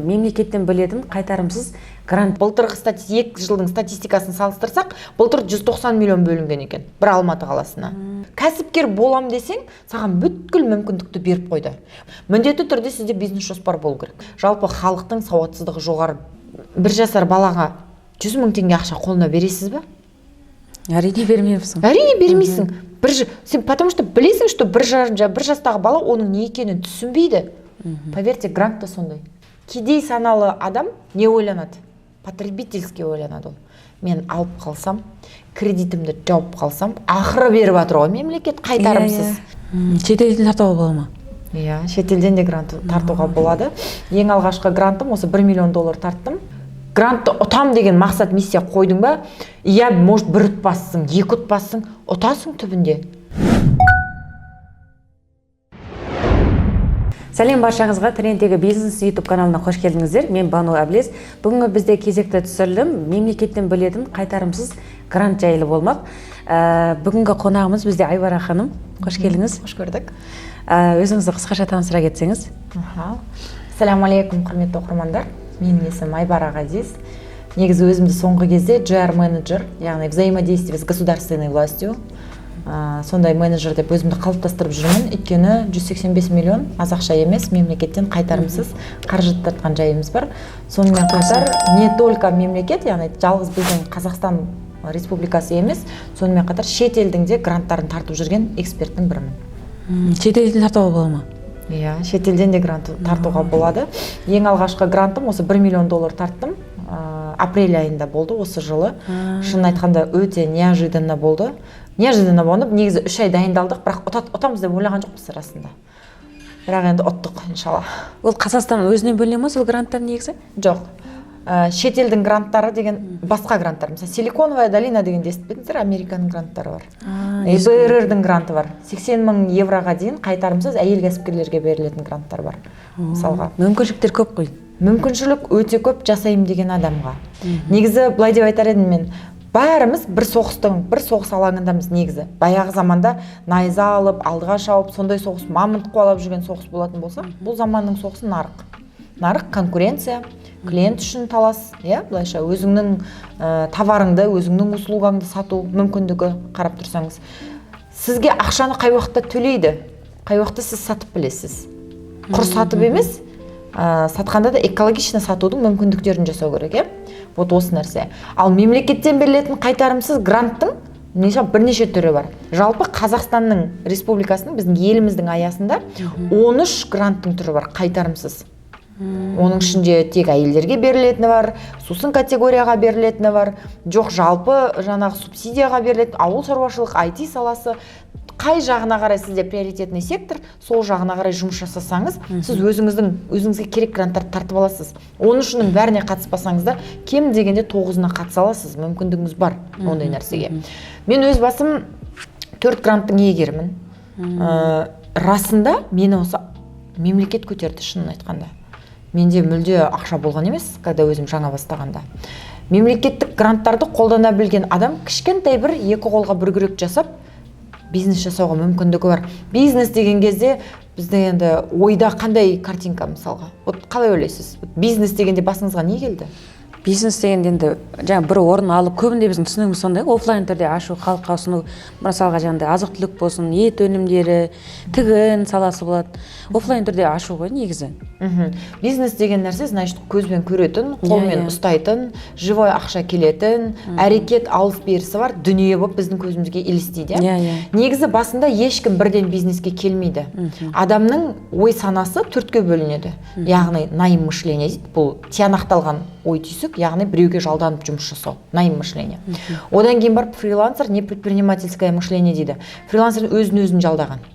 Мемлекеттен бөлетін қайтарымсыз грант. Былтырғы 2 жылдың статистикасын салыстырсақ, былтыр 190 миллион бөлінген екен бір Алматы қаласына. Кәсіпкер болам десең, саған бүткіл мүмкіндікті беріп қойды. Міндетті түрде сізде бизнес жоспар болу керек. Жалпы халықтың сауатсыздығы жоғары. 1 жасар балаға 100 000 теңге ақша қолына бересіз ба? Әрине, бермеймісің. Әрине, бермейсің. Сен потому что білесің, что 1,5 жастағы бала оның не екенін түсінбейді. Поверьте, грант та сондай. Кедей саналы адам не ойланады? Потребительский ойланады ол: мен алып қалсам, кредитімді жауып қалсам, ақыры беріп жатыр ғой мемлекет қайтарымсыз. Шетелден тартуға бола ма? Иә, шетелден де грант тартуға болады. Ең алғашқы грантым осы 1 миллион доллар тарттым. Грантты ұтам деген мақсат, миссия қойдың ба, иә, может, бір ұтпассың, екі ұтпассың, ұтасың түбінде. Сәлем баршаңызға! Трендтегі бизнес YouTube каналына қош келдіңіздер. Мен Бану Әблес. Бүгінгі бізде кезекті түсірілім мемлекеттен бөлетін қайтарымсыз грант жайлы болмақ. Бүгінгі қонағымыз бізде Айбара ханым. Қош келдіңіз. Қош көрдік. Өзіңізді қысқаша таныстыра кетсеңіз. Ассаляму алейкум, құрметті оқырмандар! Менің есімім Айбара Ғазиз. Негізі өзімді соңғы кезде GR менеджер, яғни взаимодействие с государственной властью, сондай менеджер деп өзімді қалыптастырып жүрмін. Өйткені 185 миллион аз ақша емес, мемлекеттен қайтарымсыз қаржы тартқан жайымыз бар. Сонымен қатар не только мемлекет, яғни жалғыз біздің Қазақстан Республикасы емес, сонымен қатар шет елдің де гранттарын тартып жүрген эксперттің бірімін. Шетелден тартуға бола ма? Иә, шетелден де грант тартуға болады. Ең алғашқы грантым осы 1 миллион доллар тарттым. Апрель айында болды осы жылы. Шынын айтқанда, өте неожиданно болды. Неожиданно болғанда, негізі 3 ай дайындалдық, бірақ ұтамыз деп ойлаған жоқпыз расында. Бірақ енді ұттық, иншалла. Ол Қазақстан өзінен бөліне ма сол гранттар негізі? Жоқ, шетелдің гранттары деген басқа гранттар. Мысалы, Силиконовая долина дегенді естіп пе едіңіздер? Американың гранттары бар, ЕБРР-дің гранты бар, 80 мың евроға дейін қайтарымсыз әйел кәсіпкерлерге берілетін гранттар бар мысалға. Мүмкіншіліктер көп қой. Мүмкіншілік өте көп жасаймын деген адамға. Негізі былай деп айтар едім мен: бәріміз бір соғыс алаңындамыз. Негізі баяғы заманда найза алып, алдыға шауып, сондай соғыс, мамонт қуалап жүрген соғыс болатын болса, бұл заманның соғысы нарық, нарық, конкуренция, клиент үшін талас, иә. Былайша өзіңнің товарыңды, өзіңнің услугаңды сату мүмкіндігі. Қарап тұрсаңыз, сізге ақшаны қай уақытта төлейді, қай уақытта сіз сатып білесіз. Құр сатып емес, сатқанда да экологично сатудың мүмкіндіктерін жасау керек, иә. Вот осы нәрсе. Ал мемлекеттен берілетін қайтарымсыз гранттың бірнеше түрі бар. Жалпы Қазақстанның Республикасының, біздің еліміздің аясында 13 гранттың түрі бар қайтарымсыз. Оның ішінде тек әйелдерге берілетіні бар, сусын категорияға берілетіні бар, жоқ, жалпы жаңағы субсидияға берілетін, ауыл шаруашылық, IT саласы. Қай жағына қарай сізде приоритетный сектор, сол жағына қарай жұмыс жасасаңыз, сіз өзіңізге керек гранттарды тартып аласыз. 13-інің бәріне қатыспасаңыз да, кем дегенде тоғызына қатыса аласыз, мүмкіндігіңіз бар ондай нәрсеге. Мен өз басым төрт гранттың иегерімін. Расында мені осы мемлекет көтерді. Шынын айтқанда, менде мүлде ақша болған емес, когда өзім жаңа бастағанда. Мемлекеттік гранттарды қолдана білген адам кішкентай бір екі қолға бір күрек жасап, бизнес жасауға мүмкіндігі бар. Бизнес деген кезде біздің енді ойда қандай картинка мысалға? Вот қалай ойлайсыз? Вот бизнес дегенде басыңызға не келді? Бизнес дегенде енді жаңа бір орын алып, көбінде біздің түсінігіміз сондай: оффлайн түрде ашу, халыққа ұсыну. Мысалға, жаңағыдай азық түлік болсын, ет өнімдері, тігін саласы болады, оффлайн түрде ашу ғой негізі. Бизнес деген нәрсе, значит, көзбен көретін, қолмен Иә, иә. ұстайтын, живой ақша келетін, әрекет алыс берісі бар дүние болып біздің көзімізге елестейді, иә. Иә иә Негізі басында ешкім бірден бизнеске келмейді. Адамның ой санасы төртке бөлінеді, яғни найм мышление дейді, бұл тиянақталған ой түйсік, яғни біреуге жалданып жұмыс жасау, найм мышление. Одан кейін барып фрилансер, не предпринимательское мышление дейді. Фрилансер өзін өзін жалдаған,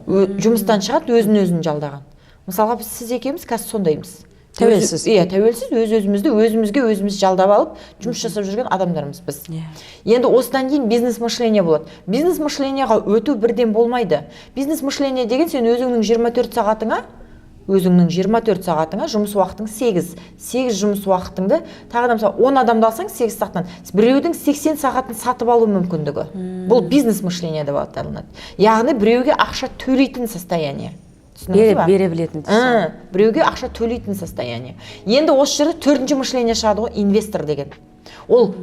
жұмыстан шығады, өзін өзін жалдаған. Мысалға, біз, сіз екеуміз қазір сондаймыз. Тәуелсіз. Иә, тәуелсіз, өз өзімізді өзімізге өзіміз жалдап алып, жұмыс жасап жүрген адамдармыз біз. Енді осыдан кейін бизнес мышление болады. Бизнес мышленияға өту бірден болмайды. Бизнес мышление деген сен өзіңнің 24 сағатыңа, өзіңнің 24 сағатыңа, жұмыс уақытың 8, 8 жұмыс уақытыңды тағы да, мысалы, 10 адамды алсаң, 8 сағаттан біреудің 80 сағатын сатып алу мүмкіндігі. Бұл бизнес мышление деп аталынады, яғни біреуге ақша төлейтін состояние. Түсіндіңіз ба? Бере білетін. Біреуге ақша төлейтін состояние. Енді осы жерде төртінші мышление шығады ғой, инвестор деген. Ол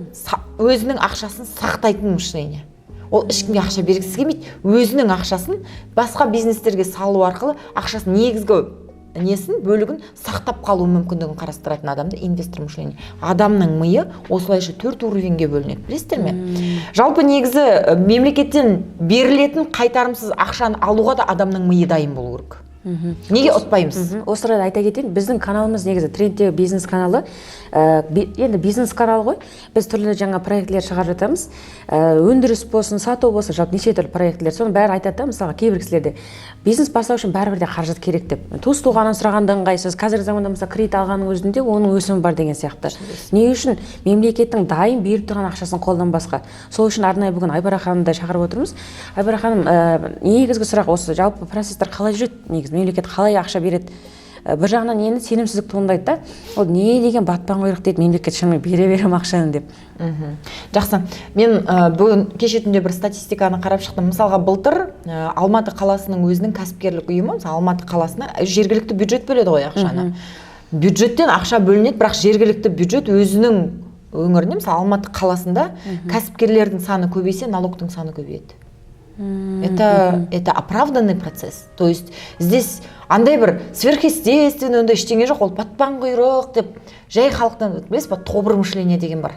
өзінің ақшасын сақтайтын мышление. Ол ешкімге ақша бергісі келмейді, өзінің ақшасын басқа бизнестерге салу арқылы ақшасын, негізгі несін, бөлігін сақтап қалу мүмкіндігін қарастыратын адамды инвестор мышление. Адамның миы осылайша төрт уровеньге бөлінеді, білесіздер ме? Жалпы негізі мемлекеттен берілетін қайтарымсыз ақшаны алуға да адамның миы дайын болу керек. Неге ұтпаймыз? Осы орайда айта кетейін, біздің каналымыз негізі трендтегі бизнес каналы. Енді бизнес канал ғой, біз түрлі жаңа проектілер шығарып жатамыз. Өндіріс болсын, сату болсын, жалпы неше түрлі проектілер. Соның бәрі айтады да, мысалға, кейбір кісілерде бизнес бастау үшін бәрібір де қаражат керек деп, туыс туғаннан сұраған да ыңғайсыз. Қазіргі заманда, мысалы, кредит алғанның өзінде оның өсімі бар деген сияқты. Не үшін мемлекеттің дайын беріп тұрған ақшасын қолданбасқа? Сол үшін арнайы бүгін Айбара ханымды шақырып отырмыз. Айбара ханым, негізгі сұрақ осы: жалпы процесстер қалай жүреді негізі, мемлекет қалай ақша береді? Бір жағынан енді сенімсіздік туындайды да, ол не деген батпан құйрық дейді, мемлекет шынымен бере бере ме ақшаны деп. Жақсы, мен бүгін кеше түнде бір статистиканы қарап шықтым. Мысалға, былтыр Алматы қаласының өзінің кәсіпкерлік ұйымы, мысалы, Алматы қаласына жергілікті бюджет бөледі ғой ақшаны. Бюджеттен ақша бөлінеді, бірақ жергілікті бюджет өзінің өңіріне, мысалы, Алматы қаласында кәсіпкерлердің саны көбейсе, налогтың саны көбейеді. Это оправданный процесс. То есть здесь андай бір сверхъестественный ондай ештеңе жоқ. Ол батпан құйрық деп жай халықтан, білесіз ба, тобыр мышление деген бар.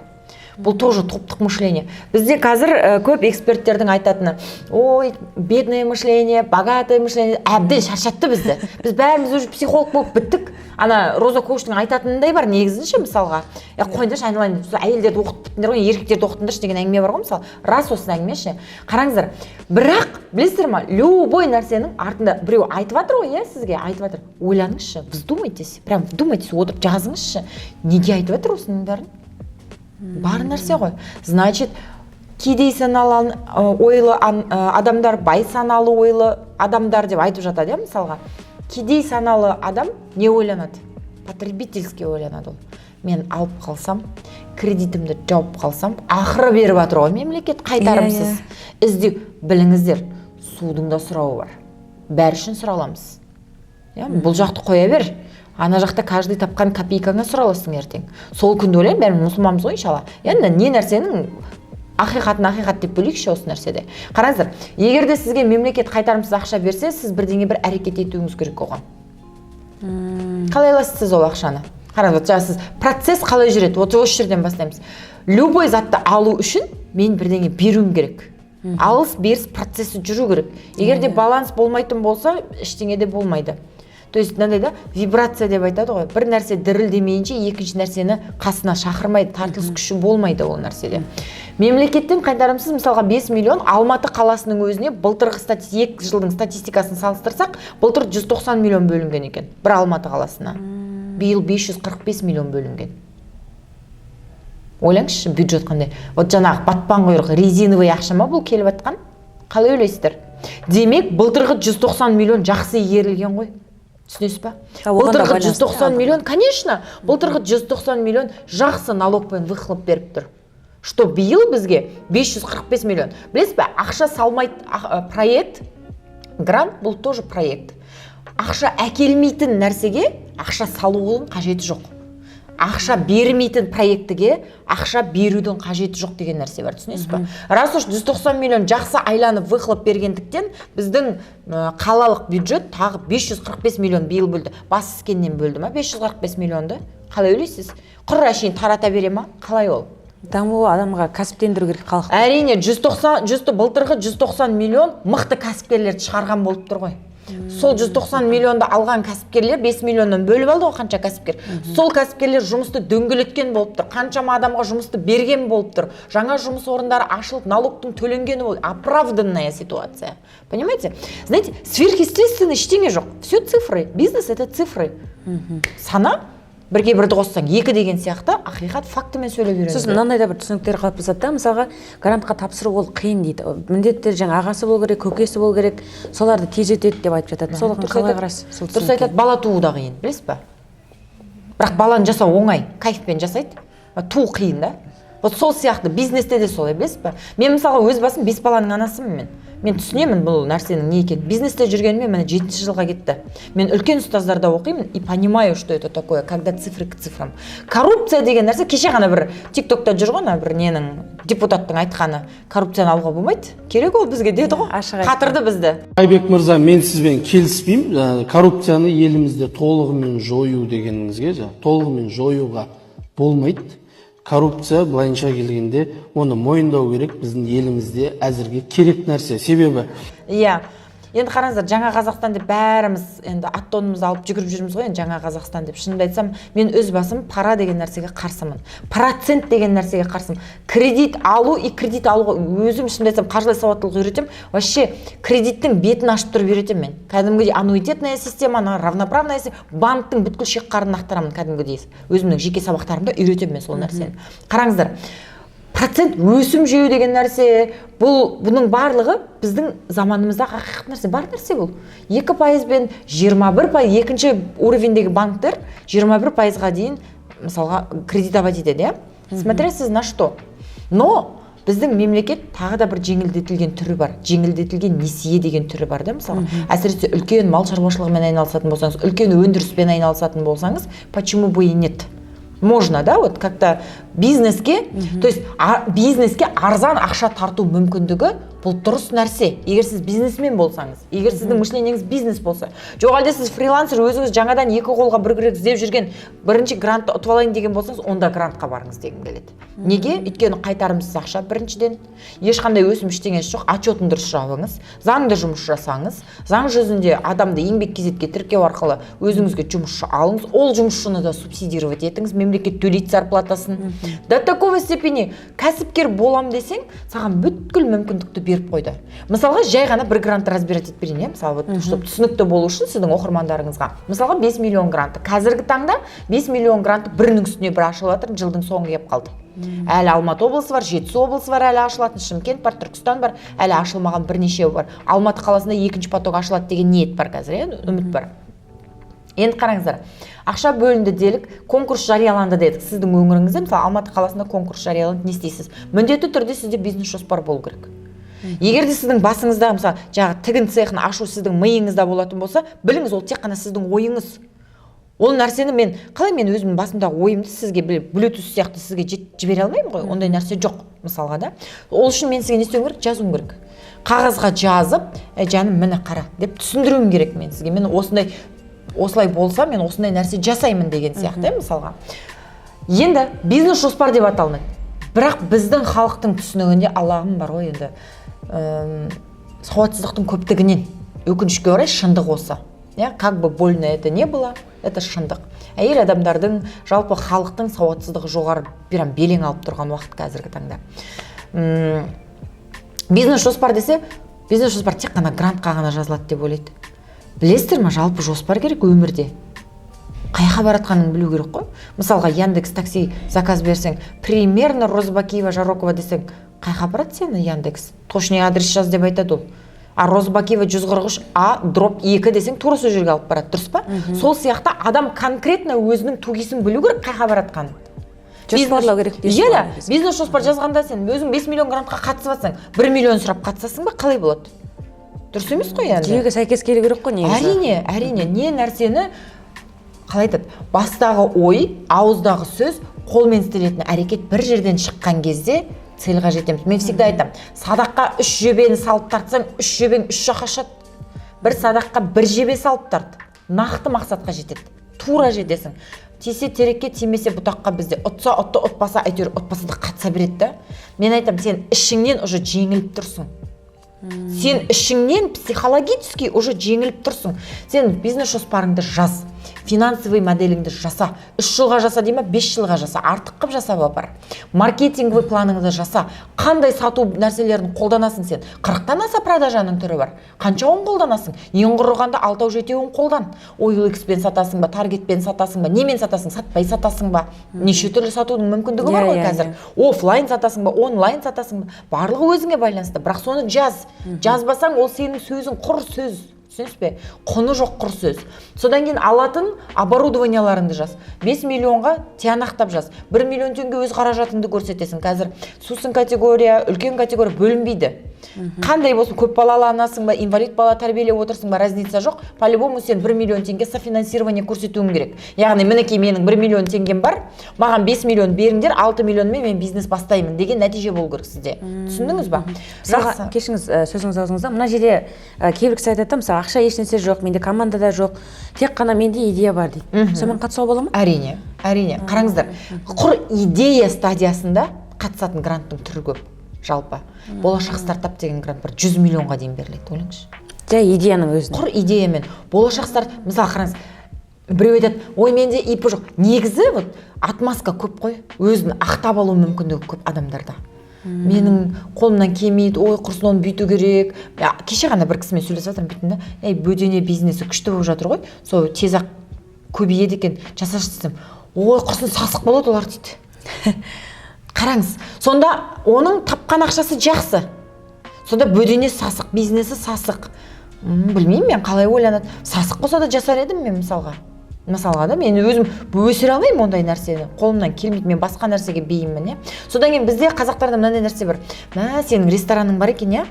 Бұл тоже топтық мышление. Бізде қазір көп эксперттердің айтатыны: ой, бедное мышление, богатое мышление. Әбден шаршатты бізді. Біз бәріміз уже психолог болып біттік. Ана Роза Коучтың айтатынындай бар негізінше, мысалға, е, қойыңдаршы, айналайын, сол әйелдерді оқытып біттіңдер ғой, еркектерді оқытыңдаршы деген әңгіме бар ғой, мысалы. Рас осы әңгіме ше, қараңыздар. Бірақ білесіздер ма, любой нәрсенің артында біреу айтып жатыр ғой, иә, сізге айтып жатыр. Ойланыңызшы, вздумайтесь, прям вдумайтесь, отырып жазыңызшы, неге айтып жатыр осының бәрін? Бар нәрсе ғой. Значит, кедей саналы ойлы адамдар, бай саналы ойлы адамдар деп айтып жатады, иә. Мысалға, кедей саналы адам не ойланады? Потребительский ойланады. Ол мен алып қалсам, кредитімді жауып қалсам, ақыры беріп жатыр ғой мемлекет қайтарымсыз. Іздеу, біліңіздер, судың да сұрауы бар, бәрі үшін сұраламыз, иә. Бұл жақты қоя бер, ана жақта каждый тапқан копейкаңа сұраласың ертең. Сол күнді ойлаймын. Бәріміз мұсылманбыз ғой, иншалла. Енді не нәрсенің ақиқатын ақиқат деп бөлейікші осы нәрседе. Қараңыздар, егер де сізге мемлекет қайтарымсыз ақша берсе, сіз бірдеңе, бір әрекет етуіңіз керек оған. Қалай аласыз сіз ол ақшаны? Қараңыз, вот жаңа сіз процесс қалай жүреді, вот осы жерден бастаймыз. Любой затты алу үшін мен бірдеңе беруім керек, алыс беріс процесі жүру керек. Егер де баланс болмайтын болса, ештеңе де болмайды. То есть мынандай да вибрация деп айтады ғой, бір нәрсе дірілдемейінше, екінші нәрсені қасына шақырмайды, тартылыс күші болмайды ол нәрседе. Мемлекеттен қайтарымсыз, мысалға, 5 миллион Алматы қаласының өзіне былтырғы 2 жылдың статистикасын салыстырсақ, былтыр 190 миллион бөлінген екен бір Алматы қаласына, биыл 545 миллион бөлінген. Ойлаңызшы, бюджет қандай. Вот жаңағы батпан құйрық, резиновый ақша ма бұл келіп жатқан, қалай ойлайсыздар? Демек, былтырғы 190 миллион жақсы игерілген ғой, түсінесіз ба? А, оған да Былтырғы байланысты, 190 иә. миллион, конечно, былтырғы 190 миллион жақсы налогпен выхлоп беріп тұр, что биыл бізге 545 миллион. Білесіз бе, ақша салмайды проект, грант бұл тоже проект. Ақша әкелмейтін нәрсеге ақша салудың қажеті жоқ, ақша бермейтін проектіге ақша берудің қажеті жоқ деген нәрсе бар, түсінесіз ба? Раз уж 190 миллион жақсы айланып, выхлоп бергендіктен, біздің қалалық бюджет тағы 545 миллион биыл бөлді. Бас іскеннен бөлді ма 545 миллионды, қалай ойлайсыз? Құр әшейін тарата бере ма, қалай ол? Дамуы адамға кәсіптендіру керек халықты. Әрине, 190 жүз, былтырғы 190 миллион мықты кәсіпкерлерді шығарған болып тұр ғой. Сол 190 миллионды алған кәсіпкерлер 5 миллионнан бөліп алды ғой қанша кәсіпкер. Сол кәсіпкерлер жұмысты дөңгелеткен болып тұр, қаншама адамға жұмысты берген болып тұр, жаңа жұмыс орындары ашылып, налогтың төленгені болды. Оправданная ситуация, понимаете? Знаете, сверхъестественный ештеңе жоқ, все цифры. Бизнес — это цифры. Сана, бірге бірді қоссаң, екі деген сияқты ақиқат, фактімен сөйлеп үйрену Сосын керек. мынандай да бір түсініктер қалыптасады да, мысалға, грантқа тапсыру ол қиын дейді, міндетті түрде жаңа ағасы болу керек, көкесі болу керек, соларды тездетеді деп айтып жатады. Соған Дұрыс қалай айтады. қарайсыз сол Дұрыс түсінікке? айтады. Бала туу да қиын, білесіз ба? Бірақ баланы жасау оңай, кайфпен жасайды, а туу қиын да. Вот сол сияқты бизнесте де солай, білесіз ба? Мен, мысалға, өз басым бес баланың анасымын. Мен түсінемін бұл нәрсенің не екенін. Бизнесте жүргеніме, міне, жетінші жылға кетті. Мен үлкен ұстаздарда оқимын и понимаю, что это такое, когда цифры к цифрам. Коррупция деген нәрсе, кеше ғана бір Тик Токта жүр ғой, ана бір ненің, депутаттың айтқаны: «Коррупцияны алуға болмайды, керек ол бізге», – деді ғой. Ашық айтты. Қатырды бізді. Айбек мырза, мен сізбен келіспеймін. Жаңағы коррупцияны елімізде толығымен жою дегеніңізге, жаңағы толығымен жоюға болмайды. Коррупция, былайынша келгенде, оны мойындау керек, біздің елімізде әзірге керек нәрсе, себебі Иә, енді қараңыздар, Жаңа Қазақстан деп бәріміз енді ат тонымызды алып жүгіріп жүрміз ғой енді Жаңа Қазақстан деп. Шынымды айтсам, мен өз басым пара деген нәрсеге қарсымын, процент деген нәрсеге қарсымын. Кредит алу и кредит алуға өзім, шынымды айтсам, қаржылай сауаттылық үйретемін. Вообще кредиттің бетін ашып тұрып үйретемін мен кәдімгідей. Аннуитетная система, ана равноправная система, банктің бүткіл шек қарнын ақтарамын кәдімгідей. Өзімнің жеке сабақтарымда үйретемін мен сол нәрсені. Қараңыздар, процент, өсім жеу деген нәрсе, бұл, бұның барлығы біздің заманымыздағы ақиқат нәрсе, бар нәрсе. Бұл 2 пайызбен 21%, екінші уровеньдегі банктер 21%-ға дейін, мысалға, кредитовать етеді, иә, смотря сіз на что. Но біздің мемлекет тағы да бір жеңілдетілген түрі бар, жеңілдетілген несие деген түрі бар да. Мысалға, әсіресе үлкен мал шаруашылығымен айналысатын болсаңыз, үлкен өндіріспен айналысатын болсаңыз, почему бы и нет, можно, да, вот как то бизнеске, то есть бизнеске арзан ақша тарту мүмкіндігі, бұл дұрыс нәрсе, егер сіз бизнесмен болсаңыз, егер сіздің мышлениеңіз бизнес болса. Жоқ әлде сіз фрилансер, өзіңіз жаңадан екі қолға бір күрек іздеп жүрген, бірінші грантты ұтып алайын деген болсаңыз, онда грантқа барыңыз дегім келеді. Неге? Өйткені қайтарымсыз ақша біріншіден, ешқандай өсім, ештеңесі жоқ. Отчетін дұрыс жабыңыз, заңды жұмыс жасаңыз, заң жүзінде адамды еңбек кезетке тіркеу арқылы өзіңізге жұмысшы алыңыз, ол жұмысшыны да субсидировать етіңіз, мемлекет төлейді зарплатасын. До такого степени кәсіпкер болам десең, саған бүткіл мүмкіндікті беріп қойды. Мысалға, жай ғана бір грантты разбирать етіп берейін, иә, мысалы, вот чтобы түсінікті болу үшін сіздің оқырмандарыңызға. Мысалға, 5 миллион гранты. Қазіргі таңда 5 миллион гранты бірінің үстіне бірі ашылып жатыр, жылдың соңы келіп қалды. Әлі Алматы облысы бар, Жетісу облысы бар әлі ашылатын, Шымкент бар, Түркістан бар, әлі ашылмаған бірнешеуі бар. Алматы қаласында екінші поток ашылады деген ниет бар қазір, иә, үміт бар. Енді қараңыздар, ақша бөлінді делік, конкурс жарияланды дедік. Сіздің өңіріңізде, мысалы, Алматы қаласында конкурс жарияланды, не істейсіз? Міндетті түрде сізде бизнес жоспар болу керек. Егер де сіздің басыңызда, мысалы, жаңағы тігін цехын ашу сіздің миыңызда болатын болса, біліңіз, ол тек қана сіздің ойыңыз. Ол нәрсені мен қалай, мен өзімнің басымдағы ойымды сізге блютуз сияқты сізге жібере алмаймын ғой, ондай нәрсе жоқ, мысалға, да. Ол үшін мен сізге не істеуім керек? Жазуым керек, қағазға жазып, «Әй, жаным, міне, қара», – деп түсіндіруім керек мен сізге. Мен осындай, осылай болса, мен осындай нәрсе жасаймын деген сияқты, иә. Мысалға, енді бизнес жоспар деп аталынады, бірақ біздің халықтың түсінігінде, Аллағым бар ғой енді, сауатсыздықтың көптігінен, өкінішке орай, шындық осы, иә. Как бы больно это не было, это шындық. Әйел адамдардың, жалпы халықтың сауатсыздығы жоғары, прям белең алып тұрған уақыт қазіргі таңда. Бизнес жоспар десе, бизнес жоспар тек қана грантқа ғана жазылады деп ойлайды. Білесіздер ма, жалпы жоспар керек өмірде, қай жаққа баратқаныңды білу керек қой. Мысалға, Яндекс Такси заказ берсең, примерно Розыбакиева, Жарокова десең, қай жаққа апарады сені Яндекс? «Точный адрес жаз» деп айтады ол. А Розыбакиева 143 А дробь 2 десең, тура сол жерге алып барады, дұрыс па? Сол сияқты адам конкретно өзінің 2ГИС-ін білу керек, қай жаққа баратқанын. Жоспарлау керек дейсіз Иә ғой да. негізі. Бизнес жоспар жазғанда, сен өзің 5 миллион грантқа қатысып жатсаң, 1 миллион сұрап қатысасың ба? Қалай болады? Дұрыс емес қой енді. Жүйеге сәйкес келу керек қой негізі. Әрине, әрине. Не нәрсені қалай айтады, бастағы ой, ауыздағы сөз, қолмен істелетін әрекет бір жерден шыққан кезде цельға жетеміз. Мен всегда айтамын: садаққа үш жебені салып тартсаң, үш жебең үш жаққа ұшады. Бір садаққа бір жебе салып тарт, нақты мақсатқа жетеді, тура жетесің. Тисе терекке, тимесе бұтаққа. Бізде ұтса ұтты, ұтпаса әйтеуір, ұтпаса да қатыса береді да. Мен айтамын, сен ішіңнен уже жеңіліп тұрсың, сен ішіңнен психологически уже жеңіліп тұрсың. Сен бизнес жоспарыңды жаз, финансовый моделіңді жаса, 3 жылға жаса дей ма, 5 жылға жаса, артық қылып жасап апар. Маркетинговый планыңды жаса, қандай сату нәрселерін қолданасың сен? 40-тан аса продажаның түрі бар, қаншауын қолданасың? Ең құрығанда алтау жетеуін қолдан. OLX-пен сатасың ба, таргетпен сатасың ба, немен сатасың, сатпай сатасың ба? Неше түрлі сатудың мүмкіндігі бар ғой қазір. Офлайн сатасың ба, онлайн сатасың ба, барлығы өзіңе байланысты, бірақ соны жаз. Жазбасаң, ол сенің сөзің құр сөз. Түсінесіз бе? Құны жоқ құр сөз. Содан кейін алатын оборудованияларыңды жаз, 5 миллионға тиянақтап жаз, 1 миллион теңге өз қаражатыңды көрсетесің. Қазір сусын категория, үлкен категория бөлінбейді. Қандай болсын, көп балалы анасың ба, инвалид бала тәрбиелеп отырсың ба, разница жоқ, по любому сен 1 миллион теңге софинансирование көрсетуің керек. Яғни, мінекей, менің 1 миллион теңгем бар, маған 5 миллион беріңдер, 6 миллионмен мен бизнес бастаймын деген нәтиже болу керек сізде. Түсіндіңіз ба? Мысалға, Жақсы. кешіріңіз, сөзіңіз аузыңызда. Мына жерде кейбір кісі айтады да, мысалы, ақша, ешнәрсе жоқ менде, команда да жоқ, тек қана менде идея бар дейді. Сонымен қатысуға бола ма? Әрине, әрине. Қараңыздар, құр идея стадиясында қатысатын гранттың түрі көп. Жалпы «Болашақ стартап» деген грант бар, 100 миллионға дейін беріледі, ойлаңызшы. Жай идеяның өзіне? Құр идеямен. «Болашақ старт», мысалы, қараңыз, біреу айтады: «Ой, менде ИП жоқ». Негізі, вот отмазка көп қой, өзін ақтап алу мүмкіндігі көп адамдарда. Менің қолымнан келмейді, ой, құрсын, оны бүйту керек. Кеше ғана бір кісімен сөйлесіп жатырмын, бүйттім да: «Ей, бөдене бизнесі күшті болып жатыр ғой, сол тез ақ көбейеді екен, жасашы», — десем, «Ой, құрсын, сасық болады олар», — дейді. Қараңыз, сонда оның тапқан ақшасы жақсы, сонда бөдене сасық, бизнесі сасық. Білмеймін мен, қалай ойланады. Сасық болса да жасар едім мен, мысалға да. Мен өзім өсіре алмаймын ондай нәрсені, қолымнан келмейді, мен басқа нәрсеге бейіммін, иә. Содан кейін бізде, қазақтарда, мынандай нәрсе бар: «Мә, сенің рестораның бар екен, иә,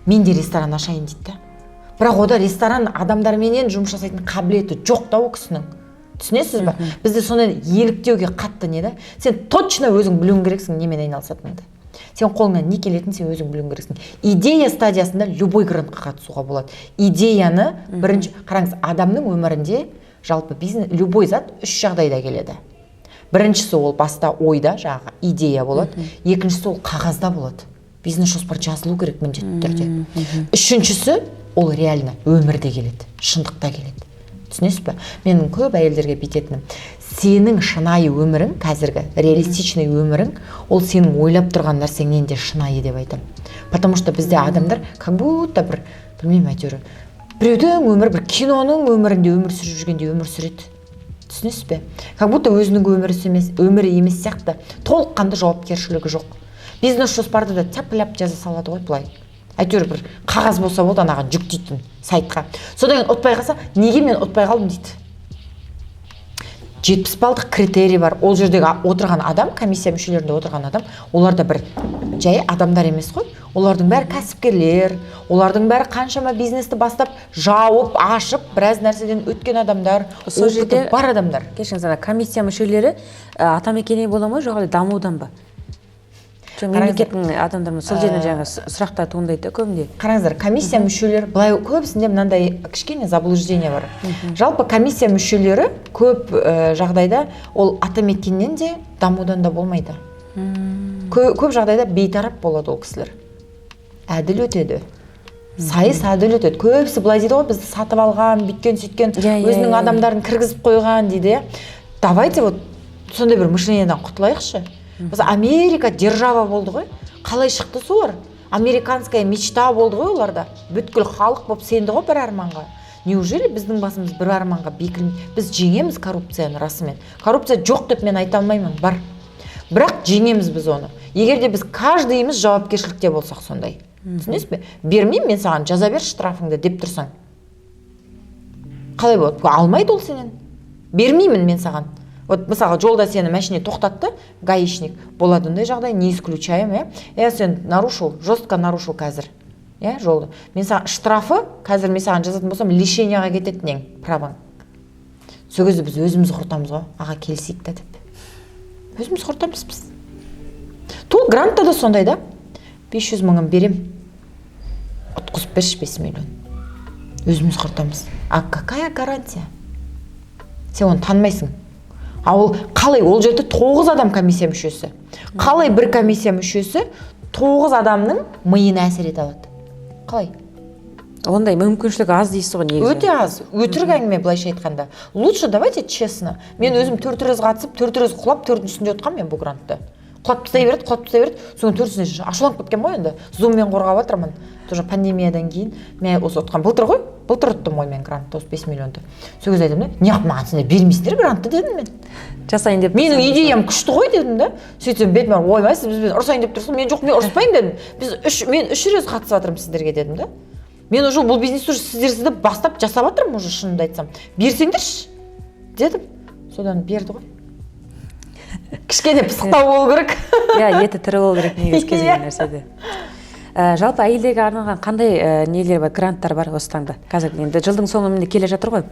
мен де ресторан ашайын», — дейді да. Бірақ ода ресторан адамдарменен жұмыс жасайтын қабілеті жоқ та ол кісінің, түсінесіз ба? Бізде сондай еліктеуге қатты не да. Сен точно өзің білуің керексің немен айналысатыныңды, сен қолыңнан не келетінін сен өзің білуің керексің. Идея стадиясында любой грантқа қатысуға болады. Идеяны бірінші, қараңыз, адамның өмірінде жалпы бизнес, любой зат үш жағдайда келеді. Біріншісі, ол баста ойда, жаңағы идея болады. Екіншісі, ол қағазда болады, бизнес жоспар жазылу керек міндетті түрде. Үшіншісі, ол реально өмірде келеді, шындықта келеді, түсінесіз бе? Менің көп әйелдерге бүйтетінім: сенің шынайы өмірің, қазіргі реалистичный өмірің, ол сенің ойлап тұрған нәрсеңнен де шынайы деп айтамын. Потому что бізде адамдар как будто бір, білмеймін, әйтеуір біреудің өмірі, бір киноның өмірінде өмір сүріп жүргендей өмір сүреді, түсінесіз бе? Как будто өзінің өмірі емес, өмірі емес сияқты, толыққанды жауапкершілігі жоқ. Бизнес жоспарды да тяп ляп жаза салады ғой былай, әйтеуір бір қағаз болса болды анаған жүктейтін сайтқа. Содан кейін ұтпай қалса, «Неге мен ұтпай қалдым?» — дейді. 70 балдық критерий бар. Ол жердегі отырған адам, комиссия мүшелерінде отырған адам, олар да бір жай адамдар емес қой. Олардың бәрі кәсіпкерлер, олардың бәрі қаншама бизнесті бастап, жауып, ашып, біраз нәрседен өткен адамдар, Сол опыты жерде бар адамдар. Кешіріңіз, ана комиссия мүшелері Атамекеннен бола ма, жоқ әлде Дамудан ба? Жоқ, мемлекеттің адамдары ма? Сол жерден жаңағы сұрақтар туындайды да көбінде. Қараңыздар, комиссия мүшелері былай, көбісінде мынандай кішкене заблуждение бар. Жалпы комиссия мүшелері көп жағдайда ол Атамекеннен де, Дамудан да болмайды. Көп жағдайда бейтарап болады ол кісілер. Әділ өтеді сайыс, әділ өтеді. Көбісі былай дейді ғой: «Бізді сатып алған, бүйткен, сөйткен, Иә, иә, өзінің иә. адамдарын кіргізіп қойған», — дейді, иә. Давайте вот сондай бір мышлениедан құтылайықшы. Мысалы, Америка держава болды ғой, қалай шықты солар? Американская мечта болды ғой оларда, бүткіл халық болып сенді ғой бір арманға. Неужели біздің басымыз бір арманға бекілмей? Біз жеңеміз коррупцияны. Расымен, коррупция жоқ деп мен айта алмаймын, бар, бірақ жеңеміз біз оны, егер де біз каждыйымыз жауапкершілікте болсақ. Сондай, түсінесіз бе? «Бермеймін мен саған, жаза бер штрафыңды», — деп тұрсаң, қалай болады? Алмайды ол сенен. «Бермеймін мен саған». Вот мысалға, жолда сені машине тоқтатты гаишник, болады ондай жағдай, не исключаем, иә. «Е, сен нарушил, жестко нарушил қазір, иә, жолды. Мен саған штрафы, қазір мен саған жазатын болсам, лишенияға кетеді нең, праваң». Сол кезде біз өзіміз құртамыз ғой: «Аға, келісейік та», — деп өзіміз құртамыз біз. Тул грантта да сондай да: «500 мыңын берем, ұтқызып берші 5 миллион». Өзіміз құртамыз. А какая гарантия? Сен оны танымайсың. А ол қалай? Ол жерде тоғыз адам комиссия мүшесі. Қалай бір комиссия мүшесі тоғыз адамның миына әсер ете алады? Қалай? Ондай мүмкіншілік аз дейсіз ғой негізі. Өте аз, өтірік әңгіме былайша айтқанда. Лучше давайте честно. Мен өзім төрт рет қатысып, төрт рет құлап, төртіншісінде ұтқанмын мен бұл грантты. Құлап тастай береді, құлап тастай береді, соның төртіншісінде ашуланып кеткен ғой. Енді зуммен қорғап жатырмын тоже пандемиядан кейін. Мен осы ұтқан былтыр ғой, былтыр ұттым ғой мен грантты, осы 5 миллионды. Сол кезде айтамын да: «Неғып маған сендер бермейсіңдер грантты?» — дедім мен. Жасайын деп. «Менің идеям күшті ғой», — дедім да. Сөйтсем, бетіме: «Ойбай, сіз бізбен ұрысайын деп тұрсыз». «Мен жоқ, мен ұрыспаймын», — дедім. Біз үш, мен үш рет қатысып жатырмын сіздерге, дедім да. Мен уже бұл бизнесті уже сіздерсізді бастап жасап жатырмын уже, шынымды айтсам. Берсеңдерші дедім. Содан берді ғой. Кішкене пысықтау болу керек. Иә, еті тірі болу керек негізі кез келген нәрседе. Жалпы әйелдерге арналған қандай нелер бар, гранттар бар осы таңда? Қазір енді жылдың соңы міне келе жатыр ғой.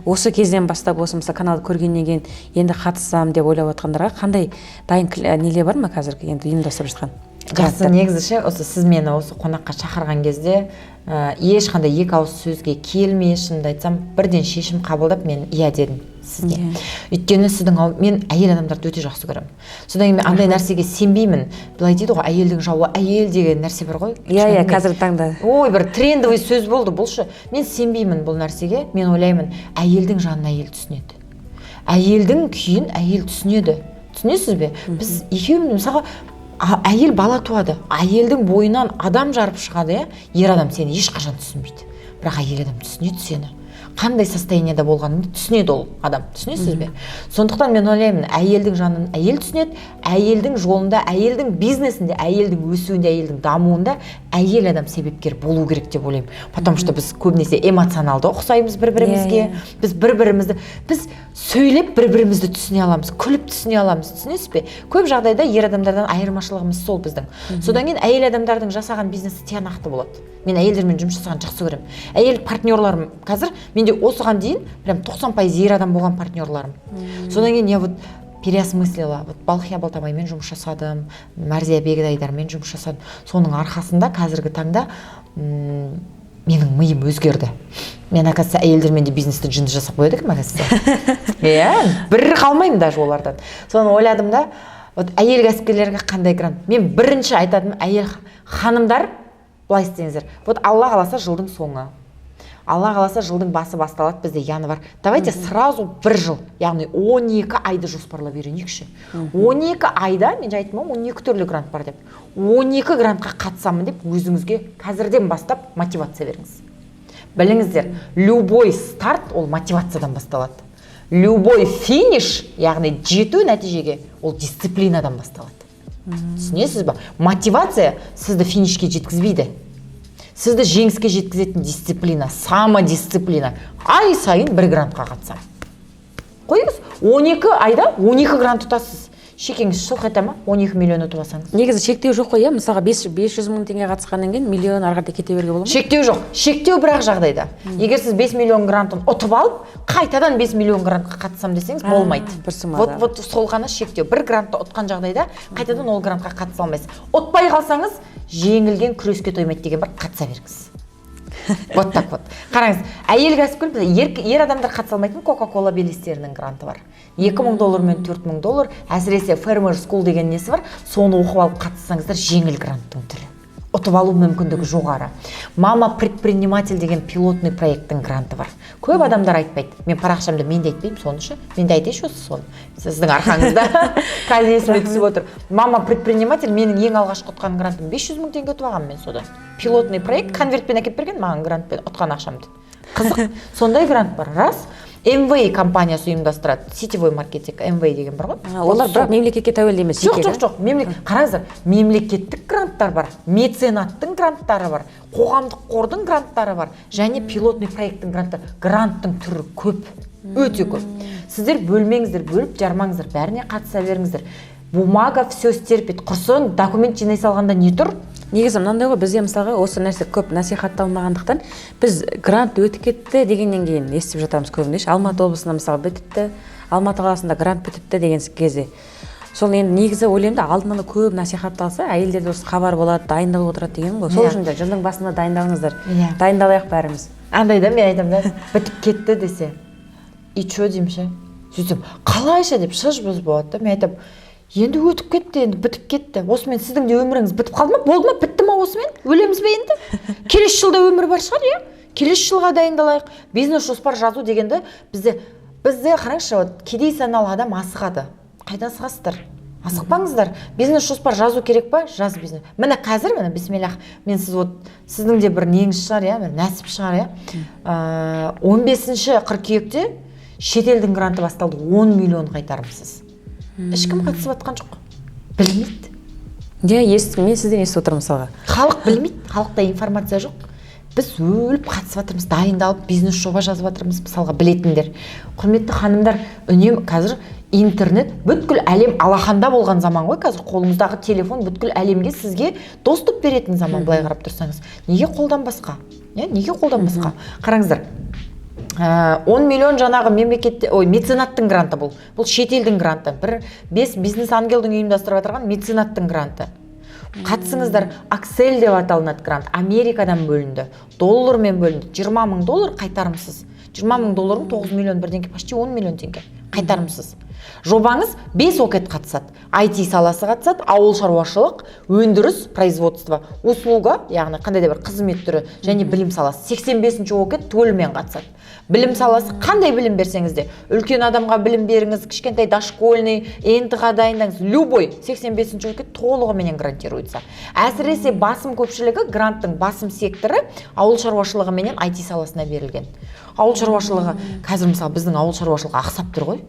Осы кезден бастап, осы мысалы каналды көргеннен кейін енді қатыссам деп ойлап отқандарға қандай дайын нелер бар ма қазіргі енді ұйымдастырып жатқан Жақсы, гранттар? Негізі ше, осы сіз мені осы қонаққа шақырған кезде ешқандай екі ауыз сөзге келмей, шынымды айтсам, бірден шешім қабылдап, мен иә дедім сізге. Өйткені мен әйел адамдарды өте жақсы көремін. Содан кейін мен андай нәрсеге сенбеймін. Былай дейді ғой, әйелдің жауы әйел деген нәрсе бар ғой. Иә, Шынымен. қазіргі таңда. Ой, бір трендовый сөз болды бұл шы. Мен сенбеймін бұл нәрсеге. Мен ойлаймын, әйелдің жанын әйел түсінеді. Әйелдің күйін әйел түсінеді. Түсінесіз бе? Біз екеуміз, мысалға, әйел бала туады. Әйелдің бойынан адам жарып шығады, иә? Ер адам сені ешқашан түсінбейді. Бірақ әйел адам түсінеді сені. Қандай состояниеда болғаныңды түсінеді ол адам. Түсінесіз бе? Сондықтан мен ойлаймын, әйелдің жанын әйел түсінеді, әйелдің жолында, әйелдің бизнесінде, әйелдің өсуінде, әйелдің дамуында әйел адам себепкер болу керек деп ойлаймын. Потому что біз көбінесе эмоционалды ұқсаймыз бір-бірімізге. Иә, иә. Біз бір-бірімізді, біз сөйлеп бір-бірімізді түсіне аламыз, күліп түсіне аламыз, түсінесіз бе? Көп жағдайда ер адамдардан айырмашылығымыз сол біздің. Содан кейін әйел адамдардың жасаған бизнесі тиянақты болады. Мен әйелдермен жұмыс жасағанды жақсы көремін. Әйел партнерларым қазір менде осыған дейін прям 90% ер адам болған партнерларым. Содан кейін я вот переосмыслила. Вот Балхия Балтабаймен жұмыс жасадым, Мәрзия Бегдайдармен жұмыс жасадым. Соның арқасында қазіргі таңда менің миым өзгерді. Мен, оказывается, әйелдермен де бизнесті жынды жасап қояды екенмін, оказывается. Иә, бір қалмаймын даже олардан. Соны ойладым да, вот әйел кәсіпкерлерге қандай грант? Мен бірінші айтатыным, әйел ханымдар, былай істеңіздер. Вот Алла қаласа, жылдың соңы. Алла қаласа, жылдың басы басталады бізде январь. Давайте сразу бір жыл, яғни 12 айды жоспарлап үйренейікші. 12 айда, мен жаңа айттым ғой, 12 түрлі грант бар деп. 12 грантқа қатысамын деп өзіңізге қазірден бастап мотивация беріңіз. Біліңіздер, любой старт ол мотивациядан басталады. Любой финиш, яғни жету нәтижеге, ол дисциплинадан басталады. Түсінесіз ба? Мотивация сізді финишке жеткізбейді. Сізді жеңіске жеткізетін дисциплина, самодисциплина. Ай сайын бір грантқа қатысамын. Қойыңыз, 12 айда 12 грант ұтасыз. Шекеңіз шылқ ете ма? 12 миллион ұтып алсаңыз. Негізі шектеу жоқ қой, иә? Мысалға, 500 мың теңге қатысқаннан кейін миллион ары қарай кете беруге бола ма? Шектеу жоқ. Шектеу бір-ақ жағдайда. Егер сіз 5 миллион грантын ұтып алып, қайтадан 5 миллион грантқа қатысам десеңіз, болмайды. Бір суммада. Вот сол ғана шектеу. Бір грантты ұтқан жағдайда қайтадан ол грантқа қатыса алмайсыз. Ұтпай қалсаңыз, жеңілген күреске тоймайды деген бар, қатыса беріңіз. Вот так вот. Қараңыз, әйел кәсіпкер, ер адамдар қатыса алмайтын Coca-Cola белестерінің гранты бар. 2000 доллар мен 4000 доллар, әсіресе Farmer School деген несі бар, соны оқып алып қатыссаңыздар, жеңіл гранттың түрі. Ұтып алу мүмкіндігі жоғары. Мама предприниматель деген пилотный проекттің гранты бар. Көп адамдар айтпайды. Мен парақшамда мен де айтпаймын соны ше. Мен де айтайыншы осы соны. Сіздің арқаңызда қазір есіме түсіп отыр. Мама предприниматель менің ең алғашқы ұтқан грантым 500 мың теңге ұтып алғанмын мен содан. Пилотный проект конвертпен әкеліп берген маған грантпен ұтқан ақшамды. Қызық. Сондай грант бар. Рас. Amway компаниясы ұйымдастырады. Сетевой маркетинг, Amway деген бар ғой. Олар бірақ мемлекетке тәуелді емес, Жоқ, жеке, жоқ, жоқ. Қараңыздар, мемлекеттік гранттар бар, меценаттың гранттары бар, қоғамдық қордың гранттары бар, және пилотный проекттің гранттары. Гранттың түрі көп, өте көп. Сіздер бөлмеңіздер, бөліп жармаңыздар, бәріне қатыса беріңіздер. Бумага все стерпит. Құрсын, документ жинай салғанда не тұр? Негізі мынандай ғой, бізде мысалға осы нәрсе көп насихатталмағандықтан, біз грант өтіп кетті дегеннен кейін естіп жатамыз көбіне ше. Алматы облысында мысалы бітіпті, Алматы қаласында грант бітіпті деген кезде. Сол енді негізі ойлаймын да, алдын ала көп насихатталса, әйелдерде осы хабар болады, дайындалып отырады деген ғой. Сол үшін де жылдың басында дайындалыңыздар. Дайындалайық бәріміз. Андай да, мен айтамын да, бітіп кетті десе, и чё деймін ше. Сөйтсем, қалайша деп шыж-быз болады да. Мен айтамын, енді өтіп кетті, енді бітіп кетті. Осымен сіздің де өміріңіз бітіп қалды ма? Болды ма? Бітті ма осымен? Өлеміз бе енді? Келесі жылда өмір бар шығар, иә? Келесі жылға дайындалайық. Бизнес жоспар жазу дегенді бізде қараңызшы, вот кедей саналы адам асығады. Қайда асығасыздар? Асықпаңыздар. Бизнес жоспар жазу керек па? Жаз бизнес. Міне қазір, міне бисмиллах, мен сіз вот сіздің де бір неңіз шығар, иә, бір нәсіп шығар, иә. 15 қыркүйекте шетелдің гранты басталды, 10 миллион қайтарымсыз. Ешкім қатысып жатқан жоқ. Білмейді. Иә, естіп, мен сізден естіп отырмын мысалға. Халық білмейді, халықта информация жоқ. Біз өліп қатысып жатырмыз, дайындалып, бизнес жоба жазып жатырмыз, мысалға, білетіндер. Құрметті ханымдар, үнемі қазір интернет, бүткіл әлем алақанда болған заман ғой қазір. Қолыңыздағы телефон бүткіл әлемге сізге доступ беретін заман, былай қарап тұрсаңыз. Неге қолданбасқа? Иә, неге қолданбасқа? Қараңыздар, 10 миллион жаңағы мемлекетте, ой, меценаттың гранты бұл. Бұл шетелдің гранты. Бір бес бизнес ангелдің ұйымдастырып отырған меценаттың гранты. Қатысыңыздар, Аксель деп аталынады грант. Америкадан бөлінді. Доллармен бөлінді. 20 мың доллар қайтарымсыз. 20 мың доллардың 9 миллион бірдеңке, почти 10 миллион теңге қайтарымсыз. Жобаңыз 5 ОКЭД қатысады. IT саласы қатысады, ауыл шаруашылық, өндіріс, производство, услуга, яғни қандай да бір қызмет түрі, және білім саласы. 85-ші ОКЭД түгелімен қатысады. Білім саласы, қандай білім берсеңіз де, үлкен адамға білім беріңіз, кішкентай дошкольный, ҰБТ-ға дайындаңыз, любой 85-ші ОКЭД толығыменен грантируется. Әсіресе басым көпшілігі, гранттың басым секторы ауыл шаруашылығы менен IT саласына берілген. Ауыл шаруашылығы қазір, мысалы, біздің ауыл шаруашылығы ақсап тұр ғой.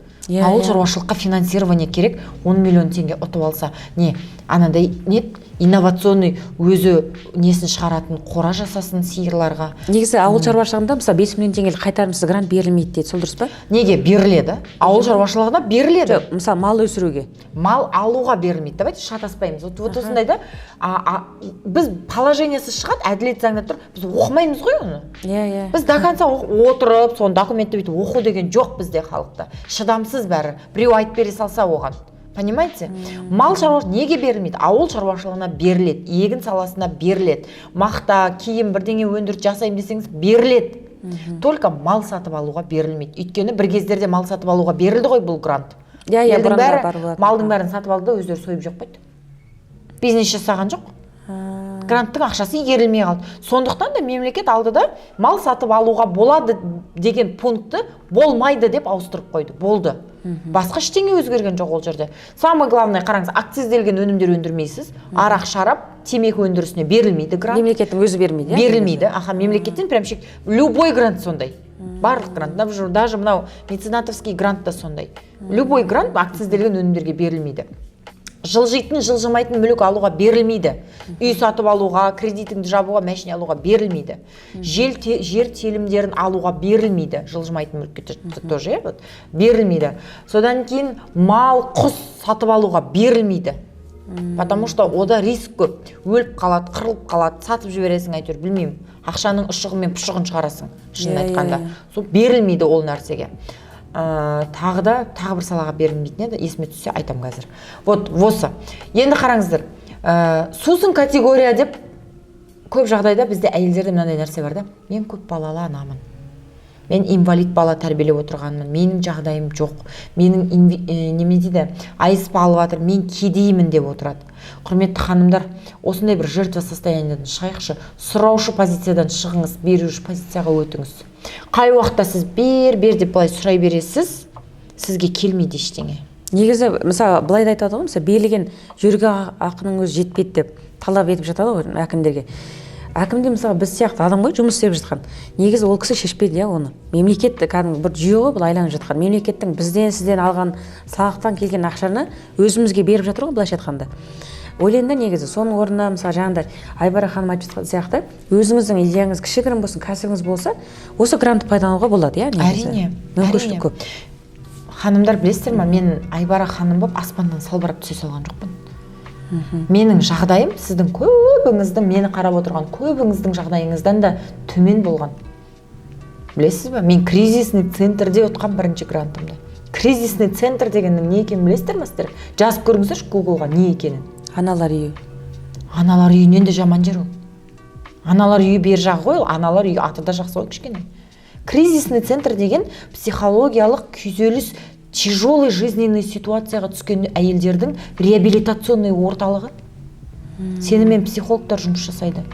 Ауыл шаруашылыққа финансирование керек. 10 миллион теңге ұтып алса, не анандай не инновационный өзі несін шығаратын қора жасасын сиырларға. Негізі ауыл шаруашылығында, мысалы, 5 миллион теңгелік қайтарымсыз грант берілмейді дейді, сол дұрыс па? Неге беріледі? Ауыл шаруашылығына беріледі. Жоқ, мысалы, мал өсіруге. Мал алуға берілмейді. Давайте шатаспаймыз. Вот осындай да, біз положениесі шығады, әділет заңда тұр, біз оқымаймыз ғой оны. иә иә Біз до конца отырып, соны документті бүйтіп оқу деген жоқ бізде. Халықта шыдамсыз бәрі, біреу айтып бере салса оған, понимаете? Мал шаруашылығы неге берілмейді? Ауыл шаруашылығына беріледі, егін саласына беріледі, мақта, киім, бірдеңе өндіріп жасаймын десеңіз, беріледі. Только мал сатып алуға берілмейді, өйткені бір кездерде мал сатып алуға берілді ғой бұл грант. Иә, иә, Елдің бұрында бәрі бар болатын. малдың бәрін сатып алды да, өздері сойып жеп қойды, бизнес жасаған жоқ, гранттың ақшасы игерілмей қалды. Сондықтан да мемлекет алды да, мал сатып алуға болады деген пунктті болмайды деп ауыстырып қойды, болды. Басқа ештеңе өзгерген жоқ ол жерде. Самое главное, қараңыз, акцизделген өнімдер өндірмейсіз, арақ, шарап, темекі өндірісіне берілмейді грант. Мемлекеттің өзі бермейді, иә? Берілмейді, аха, мемлекеттен прям любой грант сондай, барлық грант, даже мынау меценатовский грант та сондай. Любой грант акцизделген өнімдерге берілмейді. Жылжитын, жылжымайтын мүлік алуға берілмейді. Үй сатып алуға, кредитіңді жабуға, машина алуға берілмейді. Жер телімдерін алуға берілмейді, жылжымайтын мүлікке тоже, иә, вот, берілмейді. Содан кейін мал, құс сатып алуға берілмейді, потому что ода риск көп: өліп қалады, қырылып қалады, сатып жібересің, әйтеуір, білмеймін, ақшаның ұшығы мен пұшығын шығарасың, шынын айтқанда. Сол берілмейді ол нәрсеге. Тағы да, тағы бір салаға берілмейтін еді, есіме түссе, айтамын қазір. Вот осы енді қараңыздар, сусын категория деп көп жағдайда бізде әйелдерде мынандай нәрсе бар да: мен көп балалы анамын, мен инвалид бала тәрбиелеп отырғанмын, менің жағдайым жоқ, менің неме дейді, АСП алып жатыр, мен кедеймін деп отырады. Құрметті ханымдар, осындай бір жертва состояниедан шығайықшы. Сұраушы позициядан шығыңыз, беруші позицияға өтіңіз. Қай уақытта сіз бер, бер деп былай сұрай бересіз, сізге келмейді ештеңе. Негізі, мысалы, былай да айтады ғой, мысалы, берілген жөргек ақының өзі жетпейді деп талап етіп жатады ғой әкімдерге. Әкім де, мысалы, біз сияқты адам ғой жұмыс істеп жатқан. Негізі ол кісі шешпейді, иә, оны мемлекет, кәдімгі бір жүйе ғой бұл айланып жатқан. Мемлекеттің бізден, сізден алған салықтан келген ақшаны өзімізге беріп жатыр ғой, былайша айтқанда. Ойлаймын да, негізі соның орнына, мысалы, жаңағыдай Айбара ханым айтып жатқан сияқты, өзіңіздің идеяңыз кішігірім болсын, кәсібіңіз болса, осы грантты пайдалануға болады, иә, негізі. Әрине. Мүмкіншілік Әрине. көп. Ханымдар, білесіздер ма, мен Айбара ханым болып аспаннан салбырап түсе салған жоқпын. Менің жағдайым сіздің көбіңіздің, мені қарап отырған көбіңіздің жағдайыңыздан да төмен болған, білесіз ба? Мен кризисный центрде ұтқан бірінші грантымды. Кризисный центр дегеннің не екенін білесіздер ма сіздер? Жазып көріңіздерші Гуглға не екенін. Аналар үйі. Аналар үйінен де жаман жер ол. Аналар үйі бер жағы ғой ол. Аналар үйі аты да жақсы ғой кішкене. Кризисный центр деген психологиялық күйзеліс, тяжелый жизненный ситуацияға түскен әйелдердің реабилитационный орталығы. Сенімен психологтар жұмыс жасайды,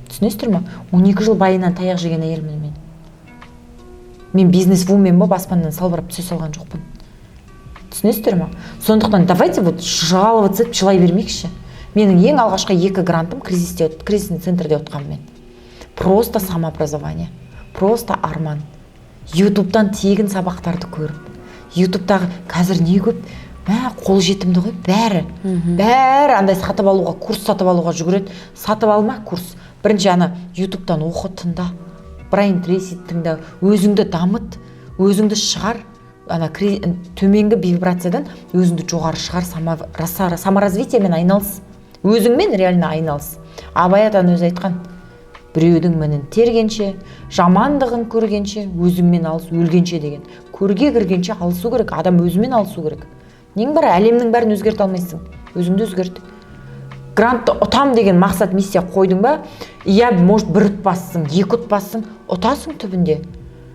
түсінесіздер ма? 12 жыл байынан таяқ жеген әйелмін мен. Мен бизнес-вумен болып аспаннан салбырап түсе салған жоқпын, түсінесіздер ма? Сондықтан давайте вот жаловаться етіп жылай бермейікші. Менің ең алғашқы екі грантым кризисте, кризисный центрде ұтқанмын мен. Просто самообразование, просто арман, Ютубтан тегін сабақтарды көріп. Ютубтағы қазір не көп, мә, қолжетімді ғой бәрі. Бәрі андай сатып алуға, курс сатып алуға жүгіреді. Сатып алма курс. Бірінші ана Ютубтан оқы, тыңда, Брайан Трейси тыңда, өзіңді дамыт, өзіңді шығар, ана төменгі вибрациядан өзіңді жоғары шығар, саморазвитиемен айналыс, өзіңмен реально айналыс. Абай атаның өзі айтқан: біреудің мінін тергенше, жамандығын көргенше, өзіңмен алыс өлгенше деген. Көрге кіргенше алысу керек, адам өзімен алысу керек. Нең бар, әлемнің бәрін өзгерте алмайсың, өзіңді өзгерт. Грантты ұтам деген мақсат, миссия қойдың ба, иә, может, бір ұтпассың, екі ұтпассың, ұтасың түбінде.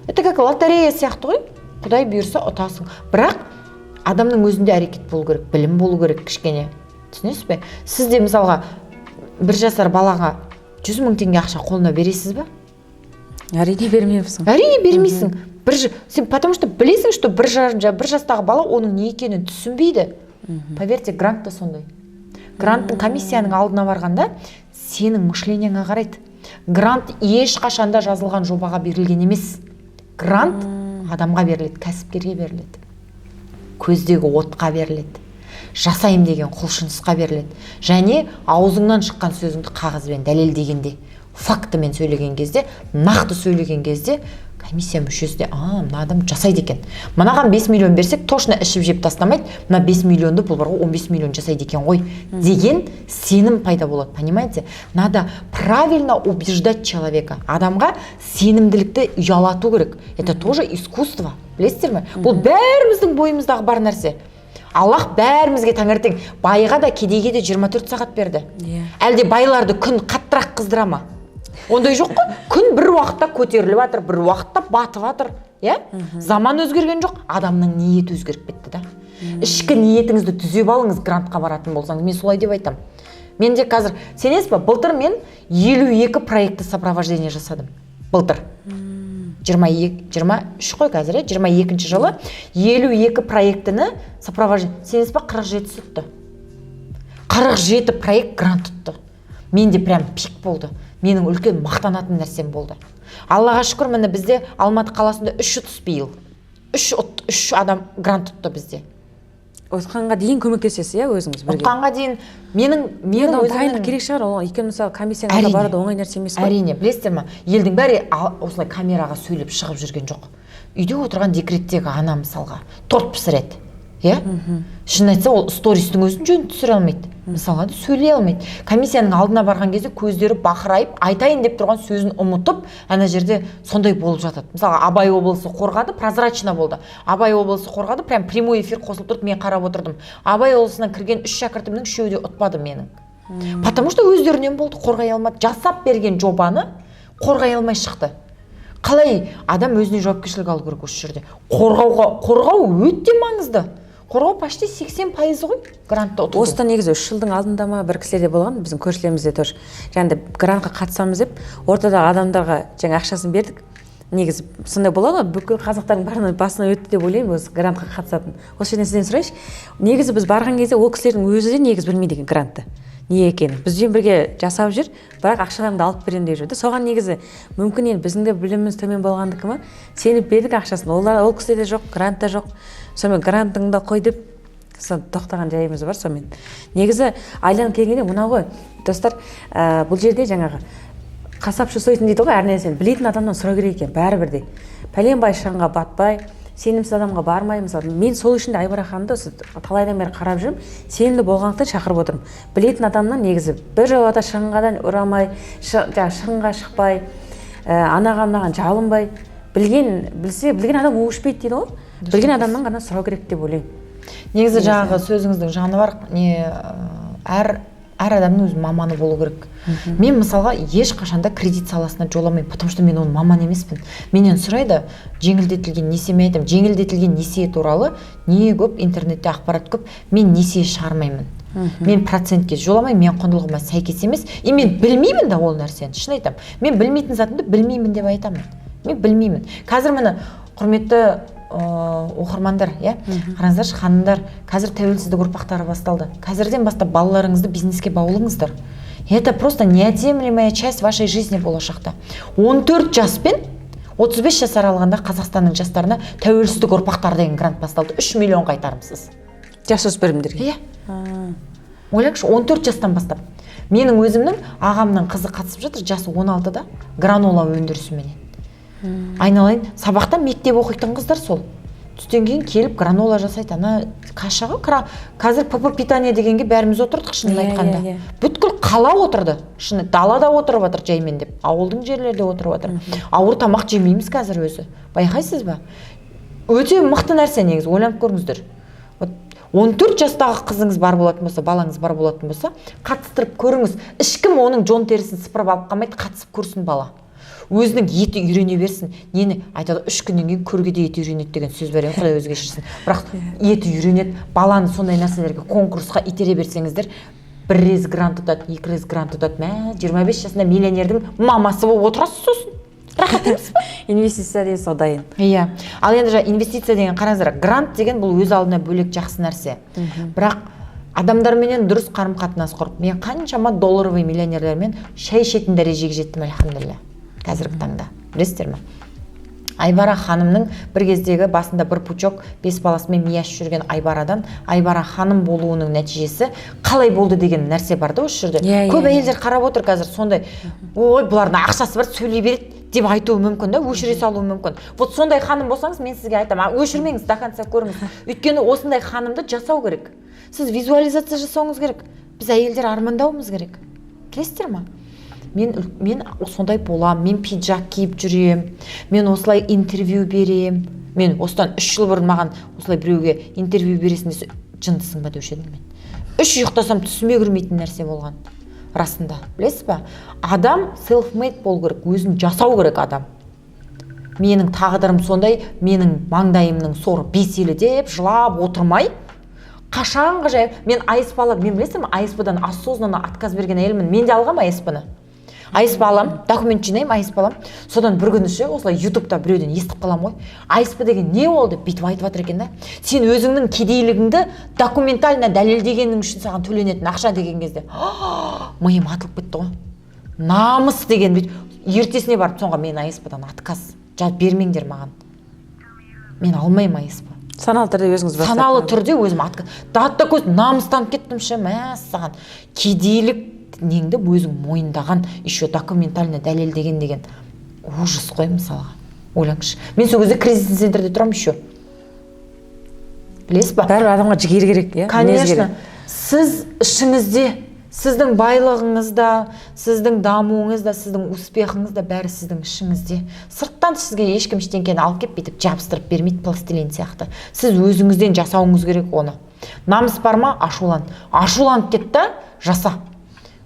Это как лотерея сияқты ғой, құдай бұйырса, ұтасың. Бірақ адамның өзінде әрекет болу керек, білім болу керек кішкене, түсінесіз бе? Сіз де, мысалға, 1 жасар балаға 100 000 теңге ақша қолына бересіз ба? Әрине, бермеймісің. Әрине, бермейсің. Сен потому что білесің, что 1,5 жастағы бала оның не екенін түсінбейді. Поверьте, грант та сондай. Гранттың комиссияның алдына барғанда сенің мышлениеңа қарайды. Грант ешқашанда жазылған жобаға берілген емес. Грант адамға беріледі, кәсіпкерге беріледі, көздегі отқа беріледі, жасайым деген құлшынысқа беріледі және аузыңнан шыққан сөзіңді қағазбен дәлелдегенде, фактімен сөйлеген кезде, нақты сөйлеген кезде комиссия мүшесі де: «А, мына адам жасайды екен, мынаған 5 миллион берсек, точно ішіп жеп тастамайды, мына 5 миллионды бұл бар ғой 15 миллион жасайды екен ғой», — деген сенім пайда болады. Понимаете, надо правильно убеждать человека. Адамға сенімділікті ұялату керек. Это тоже искусство, білесіздер ме? Бұл бәріміздің бойымыздағы бар нәрсе. Аллах бәрімізге таңертең, байға да, кедейге де 24 сағат берді. Әлде байларды күн қаттырақ қыздыра ма? Ондай жоқ қой. Күн бір уақытта көтеріліп жатыр, бір уақытта батып жатыр, иә. Заман өзгерген жоқ, адамның ниеті өзгеріп кетті да. Ішкі ниетіңізді түзеп алыңыз грантқа баратын болсаңыз, мен солай деп айтамын. Мен де қазір, сенесіз ба, былтыр мен 52 проектті сопровождение жасадым. Былтыр, 22, 23 қой қазір, иә, 22-жылы 52 проектіні сопровождение. Сенесіз ба, 47-сі ұтты, 47 проект грант ұтты. Менде прям пик болды, менің үлкен мақтанатын нәрсем болды, Аллаға шүкір. Міне, бізде Алматы қаласында үш ұтыс биыл, үш адам грант ұтты бізде. Ұтқанға дейін көмектесесіз, иә, өзіңіз бірге? Ұтқанға дейін менің Енді дайындық өзімнің керек шығар ол, өйткені, мысалы, комиссияның алдына бару да оңай нәрсе емес қой. Әрине. Білесіздер ма, елдің бәрі осылай камераға сөйлеп шығып жүрген жоқ. Үйде отырған декреттегі ана, мысалға, торт пісіреді, иә. Шынын айтса, ол стористің өзін жөнді түсіре алмайды, мысалға, сөйлей алмайды. Комиссияның алдына барған кезде көздері бақырайып, айтайын деп тұрған сөзін ұмытып, ана жерде сондай болып жатады. Мысалға, Абай облысы қорғады, прозрачно болды. Абай облысы қорғады, прям прямой эфир қосылып тұрды, мен қарап отырдым. Абай облысынан кірген үш шәкіртімнің үшеуі де ұтпады менің, потому что өздерінен болды, қорғай алмады. Жасап берген жобаны қорғай алмай шықты. Қалай адам өзіне жауапкершілік алу керек осы жерде? Қорғауға, қорғау өте маңызды. Қорғау почти 80% ғой грантты ұтудың. Осыдан негізі 3 жылдың алдында ма, бір кісілерде болған, біздің көршілерімізде тоже. Жаңағыдай грантқа қатысамыз деп, ортадағы адамдарға жаңа ақшасын бердік. Негізі сондай болады ғой, бүкіл қазақтардың бәрінің басынан өтті деп ойлаймын осы грантқа қатысатын. Осы жерден сізден сұрайыншы. Негізі біз барған кезде ол кісілердің өзі де негізі білмейді екен грантты не екенін. Бізбен бірге жасап жүр, бірақ ақшаларыңды алып беремін деп жүр да. Соған негізі мүмкін енді біздің де біліміміз төмен болғандікі ма, сеніп бердік ақшасын. Олар, ол кісілерде жоқ, грант та жоқ. Сонымен грантыңды қой деп, сол тоқтаған жайымыз бар. Сонымен негізі айланып келгенде мынау ғой, достар, бұл жерде жаңағы қасапшы сойсын дейді ғой, әр нәрсені білетін адамнан сұрау керек екен бәрібір де. Пәленбай шығынға батпай, сенімсіз адамға бармай. Мысалы, мен сол үшін де Айбара ханымды осы талайдан бері қарап жүрмін, сенімді болғандықтан шақырып отырмын. Білетін адамнан негізі бір жолата шығынға да ұрамай, жаңағы шығынға шықпай, анаған мынаған жалынбай, білген білсе, білген адам у ішпейді дейді ғой. Білген адамнан ғана сұрау керек деп ойлаймын. Негізі жаңағы сөзіңіздің жаны бар. Не, әр адамның өз маманы болу керек. Мен, мысалға, ешқашанда кредит саласына жоламаймын, потому что мен оның маман емеспін. Менен сұрайды жеңілдетілген несие. Мен айтамын: жеңілдетілген несие туралы не көп, интернетте ақпарат көп, мен несие шығармаймын, мен процентке жоламаймын, мен құндылығыма сәйкес емес и мен білмеймін да ол нәрсені. Шын айтамын, мен білмейтін затымды білмеймін деп айтамын, мен білмеймін. Қазір, міне, құрметті оқырмандар, иә, қараңыздаршы, ханымдар, қазір тәуелсіздік ұрпақтары басталды. Қазірден бастап балаларыңызды бизнеске баулыңыздар. Это просто неотъемлемая часть вашей жизни болашақта. 14 жас пен 35 жас аралығында Қазақстанның жастарына тәуелсіздік ұрпақтары деген грант басталды, 3 миллион қайтарымсыз. Жасөспірімдерге? Иә, ойлаңызшы, 14 жастан бастап. Менің өзімнің ағамның қызы қатысып жатыр, жасы 16-да, гранола өндірісіменен. Айналайын, сабақта мектеп оқитын қыздар сол. Түстен кейін келіп гранола жасайды. Ана каша ғой, қазір ПП питание дегенге бәріміз отырдық, шынын айтқанда. Иә, иә. Бүткіл қала отырды. Шыны далада отырып жатыр жаймен деп. Ауылдың жерлерде отырып жатыр. Ауыр тамақ жемейміз қазір өзі. Байқайсыз ба? Өте мықты нәрсе негізі, ойланып көріңіздер. Вот 14 жастағы қызыңыз бар болатын болса, балаңыз бар болатын болса, қатыстырып көріңіз. Ешкім оның жон терісін сыпырып алып қалмайды, қатысып көрсін бала. Өзінің еті үйрене берсін. Нені айтады, 3 күннен кейін көрге де еті үйренеді деген сөз бар, енді Құдай өзі кешірсін. Бірақ еті үйренеді. Баланы сондай нәрселерге, конкурсқа итере берсеңіздер, бір рет грант ұтады, екі рет грант ұтады. Мә, 25 жасында миллионердің мамасы болып отырасыз сосын. Рахат емес па? Инвестиция деген сол дайын. Иә. Ал енді жаңа инвестиция деген, қараңыздар, грант деген бұл өз алдына бөлек жақсы нәрсе. Бірақ адамдарменен дұрыс қарым қатынас құрып, мен қаншама долларовый миллионерлермен шай ішетін дәрежеге жеттім, альхамдулилля. Қазіргі таңда. Білесіздер ме? Айбара ханымның бір кездегі басында бір пучок 5 баласымен ми ашып жүрген Айбарадан Айбара ханым болуының нәтижесі қалай болды деген нәрсе бар да осы жерде. Иә, Көп иә, әйелдер қарап отыр қазір сондай, ой, бұлардың ақшасы бар, сөйлей береді деп айтуы мүмкін да, өшіре салуы мүмкін. Вот сондай ханым болсаңыз, мен сізге айтамын, өшірмеңіз, до конца көріңіз. Өйткені осындай ханымды жасау керек. Сіз визуализация жасауыңыз керек. Біз әйелдер армандауымыз керек. Білесіздер ма? Мен сондай болам, мен пиджак киіп жүрем, мен осылай интервью берем. Мен осыдан 3 жыл бұрын маған осылай біреуге интервью бересің десе, жындысың ба деуші едім мен. 3 ұйықтасам түсіме кірмейтін нәрсе болған. Расында, білесіз ба? Адам self-made болу керек, өзін жасау керек адам. Менің тағдырым сондай, менің маңдайымның соры 5 елі деп жылап отырмай, қашанғы жай, мен АСП аламын, мен білесіздер ме, АСП-дан осознанно отказ берген әйелмін. Мен де алғам АСП-ны. АСП алам, документ жинаймын, АСП алам. Содан бір күні ше, осылай ютубта біреуден естіп қаламын ғой. АСП деген не ол деп бүйтіп айтып жатыр екен да. Сен өзіңнің кедейлігіңді документально дәлелдегенің үшін саған төленетін ақша деген кезде, миым атылып кетті ғой. Намыс деген бүйтіп ертесіне барып соңға мен АСП-дан отказ. Жауап бермеңдер маған. Мен алмаймын АСП. Саналы түрде өзіңіз бас Саналы тарттыңыз. түрде өзім отказ. Датта көз намыстанып кеттім ше, мәссаған. Кедейлік неңді өзің мойындаған, еще документально дәлелдеген деген ужас қой мысалға. Ойлаңызшы. Мен сол кезде кризисный центрде тұрамын еще. Білесіз ба? Бәрібір адамға жігер керек, иә? Мінез Конечно. керек. Сіз ішіңізде, сіздің байлығыңыз да, сіздің дамуыңыз да, сіздің успехыңыз да бәрі сіздің ішіңізде. Сырттан сізге ешкім ештеңкені алып келіп бүйтіп жабыстырып бермейді пластилин сияқты. Сіз өзіңізден жасауыңыз керек оны. Намыс бар ма? Ашулан. Ашуланып кет та, жаса.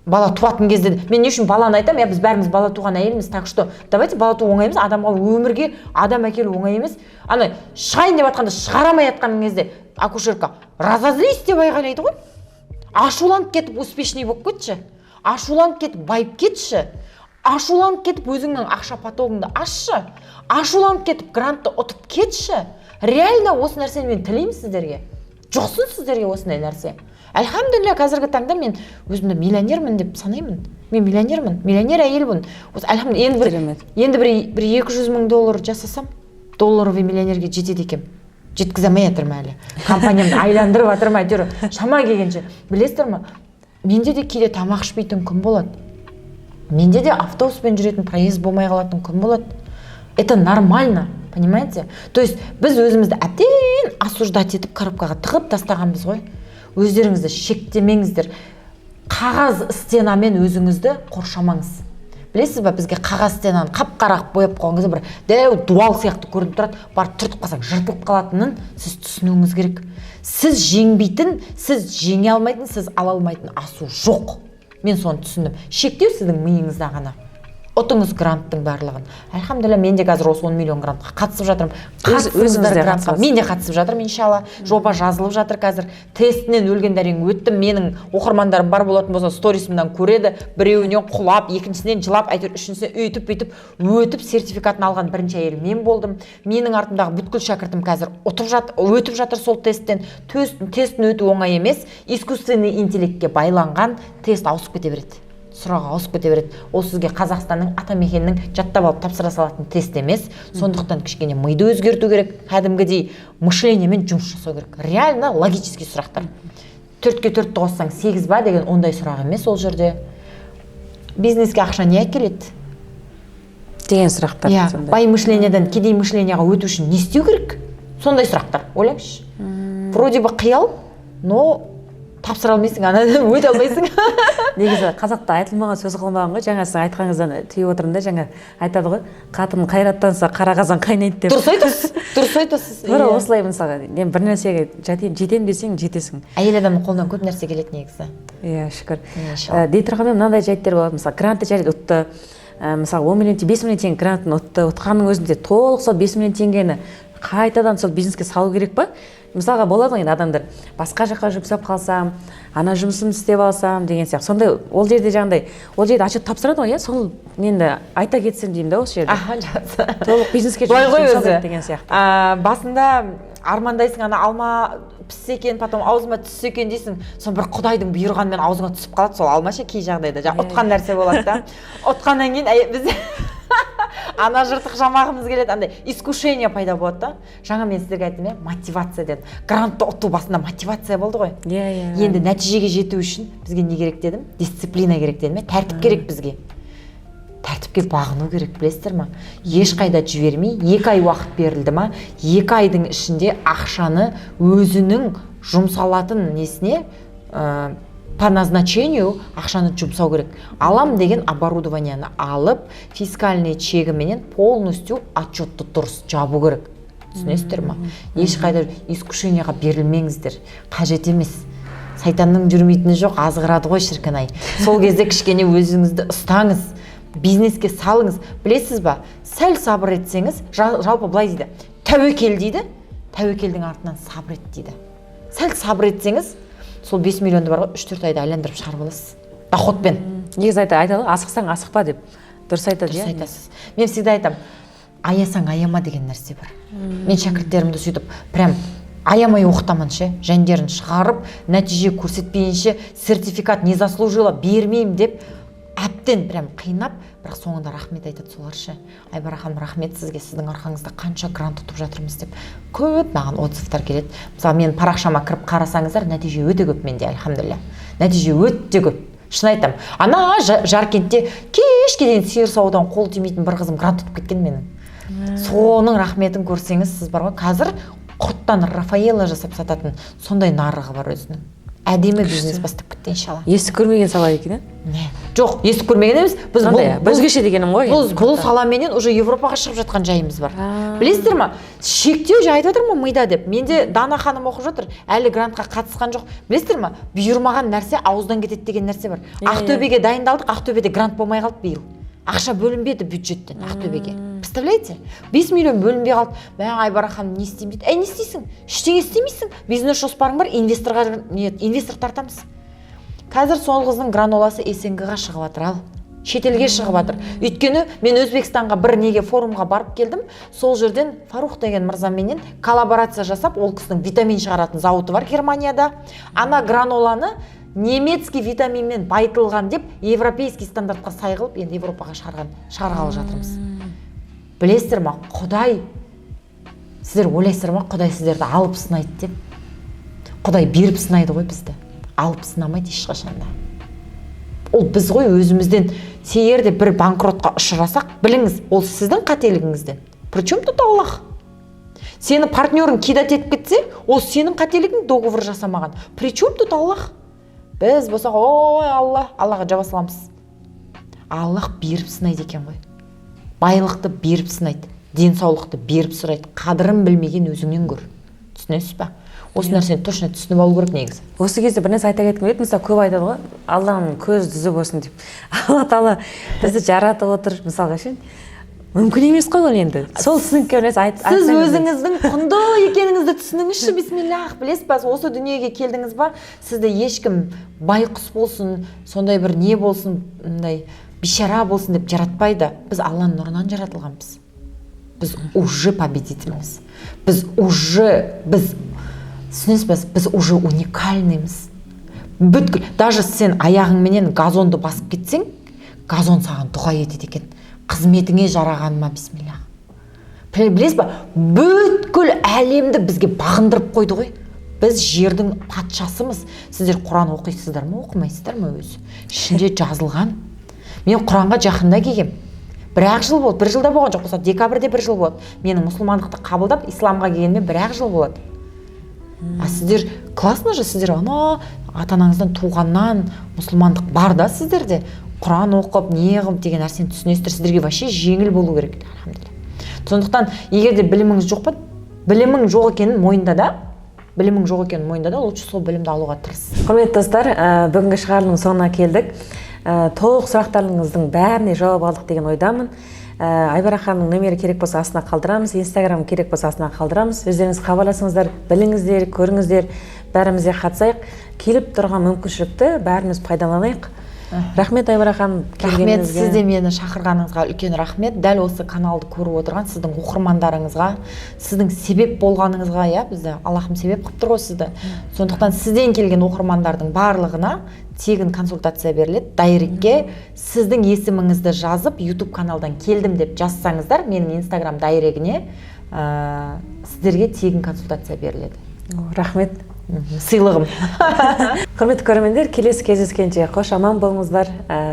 Бала туатын кезде мен не үшін баланы айтамын? Иә, біз бәріміз бала туған әйелміз, так что давайте, бала туу оңай емес, адамға өмірге адам әкелу оңай емес. Ана шығайын деп жатқанда, шығара алмай жатқан кезде акушерка разозлись деп айғайлайды ғой. Ашуланып кетіп успешный болып кетші, ашуланып кетіп байып кетші, ашуланып кетіп өзіңнің ақша потогыңды ашшы, ашуланып кетіп грантты ұтып кетші. Реально осы нәрсені мен тілеймін сіздерге. Жұқсын сіздерге осындай нәрсе. Альхамдулилля, қазіргі таңда мен өзімді миллионермін деп санаймын. Мен миллионермін, миллионер әйелмін. Осы альхамдулилля, енді бір, Керемет. енді бір 200 мың доллар жасасам, долларовый миллионерге жетеді екенмін. Жеткізе алмай жатырмын әлі. Компаниямды айландырып жатырмын әйтеуір шама келгенше. Білесіздер ме? Менде де кейде тамақ ішпейтін күн болады. Менде де автобуспен жүретін проезд болмай қалатын күн болады. Это нормально, понимаете? То есть біз өзімізді әбден осуждать етіп коробкаға тығып тастағанбыз ғой. Өздеріңізді шектемеңіздер. Қағаз стенамен өзіңізді қоршамаңыз. Білесіз ба, бізге қағаз стенаны қап-қара қылып бояп қойған кезде бір дәу дуал сияқты көрініп тұрады. Барып түртіп қалсаң жыртылып қалатынын сіз түсінуіңіз керек. Сіз жеңбейтін, сіз жеңе алмайтын, сіз ала алмайтын асу жоқ. Мен соны түсіндім. Шектеу сіздің миыңызда ғана. Ұтыңыз гранттың барлығын. Альхамдулилля, мен де қазір осы 10 миллион грантқа қатысып жатырмын. Өзіңіз Қатысыңыздар де грантқа. қатысасыз. Мен де қатысып жатырмын, иншалла. Жоба жазылып жатыр қазір. Тестінен өлген әрең өттім. Менің оқырмандарым бар болатын болса, сторисімнен көреді. Біреуінен құлап, екіншісінен жылап, әйтеуір үшіншісінен өйтіп бүйтіп өтіп сертификатын алған бірінші әйел мен болдым. Менің артымдағы бүткіл шәкіртім қазір өтіп жатыр сол тесттен. Тесттен өту оңай емес. Искусственный интеллектке байланған тест ауысып кете береді. Сұрақ ауысып кете береді. Ол сізге Қазақстанның атамекенінің жаттап алып тапсыра салатын тест емес. Сондықтан кішкене миды өзгерту керек, кәдімгідей мышлениемен жұмыс жасау керек. Реально логический сұрақтар. 4-ке 4-ті қоссаң 8 ба деген ондай сұрақ емес ол жерде. Бизнеске ақша не әкеледі деген сұрақтар. Иә, бай мышлениеден кедей мышленияға өту үшін не істеу керек? Сондай сұрақтар, ойлаңызшы. Вроде бы қиял, но тапсыра алмайсың, ана өте алмайсың. Негізі қазақта айтылмаған сөз қалмаған ғой. Жаңа сіз айтқаныңыздан түйіп отырмын да, жаңа айтады ғой, қатын қайраттанса қара қазан қайнайды деп. Дұрыс айтасыз, дұрыс айтасыз. Тура осылай, мысалға, мен бір нәрсеге жетемін десең, жетесің. Әйел адамның қолынан көп нәрсе келеді негізі. Иә, шүкір. Дей тұрғанмен мынандай жайттар болады. Мысалы, грантты жарайды ұтты, мысалы, 10 миллион, 5 миллион теңге грантын ұтты. Ұтқанның өзінде толық сол 5 миллион теңгені қайтадан сол бизнеске салу керек па? Мысалға, болады ғой енді, адамдар басқа жаққа жұмсап қалсам, ана жұмысымды істеп алсам деген сияқты. Сондай ол жерде жаңағыдай, ол жерде отчет тапсырады ғой, иә, сол нені айта кетсем деймін да осы жерде. Аха, жақсы. Толық бизнеске Былай ғой жұмсау өзі керек деген сияқты. Басында армандайсың, ана алма піссе екен, потом аузыма түссе екен дейсің. Соны бір құдайдың бұйырғанымен аузыңа түсіп қалады сол алма ше. Кей жағдайда жаңағы ұтқан нәрсе болады да. Ұтқаннан кейін біз ана жыртық жамағымыз келеді, андай искушение пайда болады да. Жаңа мен сіздерге айттым, иә, мотивация дедім. Грантты ұту басында мотивация болды ғой. иә иә Енді нәтижеге жету үшін бізге не керек дедім? Дисциплина керек дедім, иә, тәртіп керек бізге. Тәртіпке бағыну керек, білесіздер ма? Ешқайда жібермей, 2 ай уақыт берілді ма, 2 айдың ішінде ақшаны өзінің жұмсалатын несіне, по назначению ақшаны жұмсау керек. Алам деген оборудованияны алып, фискальный чегіменен полностью отчетты дұрыс жабу керек, түсінесіздер ма? Ешқайда искушениеға берілмеңіздер, қажет емес. Сайтанның жүрмейтіні жоқ, азғырады ғой, шіркін ай. Сол кезде кішкене өзіңізді ұстаңыз, бизнеске салыңыз. Білесіз ба, сәл сабыр етсеңіз, жалпы былай дейді: тәуекел дейді, тәуекелдің артынан сабыр ет дейді. Сәл сабыр етсеңіз, сол 5 миллионды бар ғой, 3-4 айда айландырып шығарып аласыз доходпен. Негізі айтады ғой, асықсаң асықпа деп, дұрыс айтады. Дұрыс Иә. айтасыз. Мен всегда айтамын, аясаң аяма деген нәрсе бар. Мен шәкірттерімді сөйтіп прям аямай оқытамын ше, жандерін шығарып, нәтиже көрсетпейінше сертификат не заслужила бермеймін деп әбден прям қинап. Бірақ соңында рахмет айтады солар ше: «Айбара ханым, рахмет сізге, сіздің арқаңызда қанша грант ұтып жатырмыз», — деп. Көп маған отзывтар келеді. Мысалы, менің парақшама кіріп қарасаңыздар, нәтиже өте көп менде, альхамдулилля, нәтиже өте көп, шын айтамын. Ана Жаркентте кешке дейін сиыр сауудан қол тимейтін бір қызым грант ұтып кеткен менің. Соның рахметін көрсеңіз сіз бар ғой, қазір құрттан рафаэлло жасап сататын сондай нарығы бар, өзінің әдемі бизнес бастап кетті, иншалла. Естіп көрмеген сала екен, иә. Не, жоқ, естіп көрмеген емес, біз бұл, Қандай өзгеше дегенім ғой. бұл, Енді бұл құрттан. саламенен уже Европаға шығып жатқан жайымыз бар. Білесіздер ма, шектеу, жаңа айтып жатырмын ғой, мида деп. Менде Дана ханым оқып жатыр, әлі грантқа қатысқан жоқ. Білесіздер ма, бұйырмаған нәрсе ауыздан кетеді деген нәрсе бар. Иә, иә. Ақтөбеге дайындалдық, Ақтөбеде грант болмай қалды биыл, ақша бөлінбеді бюджеттен Ақтөбеге. Представляете, 5 миллион бөлінбей қалды. Мә, «Айбара ханым, не істеймін?» — дейді. Әй, не істейсің? Ештеңе істемейсің. Бизнес жоспарың бар, инвесторға не, инвестор тартамыз. Қазір сол қыздың граноласы СНГ ға шығып жатыр, ал шетелге шығып жатыр. Өйткені мен Өзбекстанға бір неге, форумға барып келдім. Сол жерден Фарух деген мырзаменен коллаборация жасап, ол кісінің витамин шығаратын зауыты бар Германияда. Ана граноланы немецкий витаминмен байытылған деп, европейский стандартқа сай қылып, енді Европаға шығарғалы жатырмыз. Білесіздер ма, құдай, сіздер ойлайсыздар ма, құдай сіздерді алып сынайды деп? Құдай беріп сынайды ғой бізді, алып сынамайды ешқашан да. Ол біз ғой өзімізден. Егер де бір банкротқа ұшырасақ, біліңіз, ол сіздің қателігіңізден. Причем тут Аллах? Сені партнерің кидать етіп кетсе, ол сенің қателігің, договор жасамаған. Причем тут Аллах? Біз болсақ, ой, Алла, Аллаға жаба саламыз. Аллах беріп сынайды екен ғой. Байлықты беріп сынайды, денсаулықты беріп сұрайды. Қадірін білмеген өзіңнен көр, түсінесіз ба? Осы нәрсені точно түсініп алу керек негізі. Осы кезде бір нәрсе айта кеткім келеді. Мысалы, көп айтады ғой, Алланың көзі түзу болсын деп. Алла тағала бізді жаратып отыр, мысалға ше, мүмкін емес қой ол енді. Сол түсінікке бір нәрсе Сіз айтсаңыз. өзіңіздің құнды екеніңізді түсініңізші, бисмиллах. Білесіз ба, осы дүниеге келдіңіз ба, сізді ешкім байқұс болсын, сондай бір не болсын, мындай бишара болсын деп жаратпайды. Біз Алланың нұрынан жаратылғанбыз. Біз уже победительміз, біз уже, біз, түсінесіз ба, біз уже уникальныймыз. Бүткіл, даже сен аяғыңменен газонды басып кетсең, газон саған дұға етеді екен, қызметіңе жарағаныма, бисмиллах. Білесіз ба, бүткіл әлемді бізге бағындырып қойды ғой. Біз жердің патшасымыз. Сіздер Құран оқисыздар ма, оқымайсыздар ма? Өзі ішінде жазылған. Мен Құранға жақында келгем, бір ақ жыл болды. Бір жылда болған жоқ, мысалы, декабрьде бір жыл болады менің мұсылмандықты қабылдап, исламға келгеніме бір ақ жыл болады. А сіздер классно же, сіздер ана ата анаңыздан туғаннан мұсылмандық бар да, сіздерде Құран оқып, не қылып деген нәрсені түсінесіздер. Сіздерге вообще жеңіл болу керек, альхамдулилля. Сондықтан егер де біліміңіз жоқ па, білімің жоқ екенін мойында да, білімің жоқ екенін мойында да, лучше сол білімді алуға тырыс. Құрметті достар, бүгінгі шығарылымның соңына келдік. Толық сұрақтарыңыздың бәріне жауап алдық деген ойдамын. Айбара ханымның нөмері керек болса, астына қалдырамыз, Инстаграм керек болса, астына қалдырамыз. Өздеріңіз хабарласыңыздар, біліңіздер, көріңіздер, бәріміз де қатысайық. Келіп тұрған мүмкіншілікті бәріміз пайдаланайық. Рахмет, Айбара ханым, Рахмет. келгеніңізге. Сіз де мені шақырғаныңызға үлкен рахмет. Дәл осы каналды көріп отырған сіздің оқырмандарыңызға, сіздің себеп болғаныңызға, иә, бізді Аллахым себеп қылып тұр ғой сізді. Сондықтан сізден келген оқырмандардың барлығына тегін консультация беріледі. Директке сіздің есіміңізді жазып, YouTube каналдан келдім деп жазсаңыздар, менің Инстаграм дирегіне, сіздерге тегін консультация беріледі. О, рахмет. Сыйлығым. Құрметті көрермендер, келесі кездескенше қош, аман болыңыздар,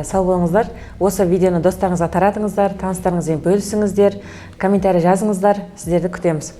сау болыңыздар. Осы видеоны достарыңызға таратыңыздар, таныстарыңызбен бөлісіңіздер, комментарий жазыңыздар, сіздерді күтеміз.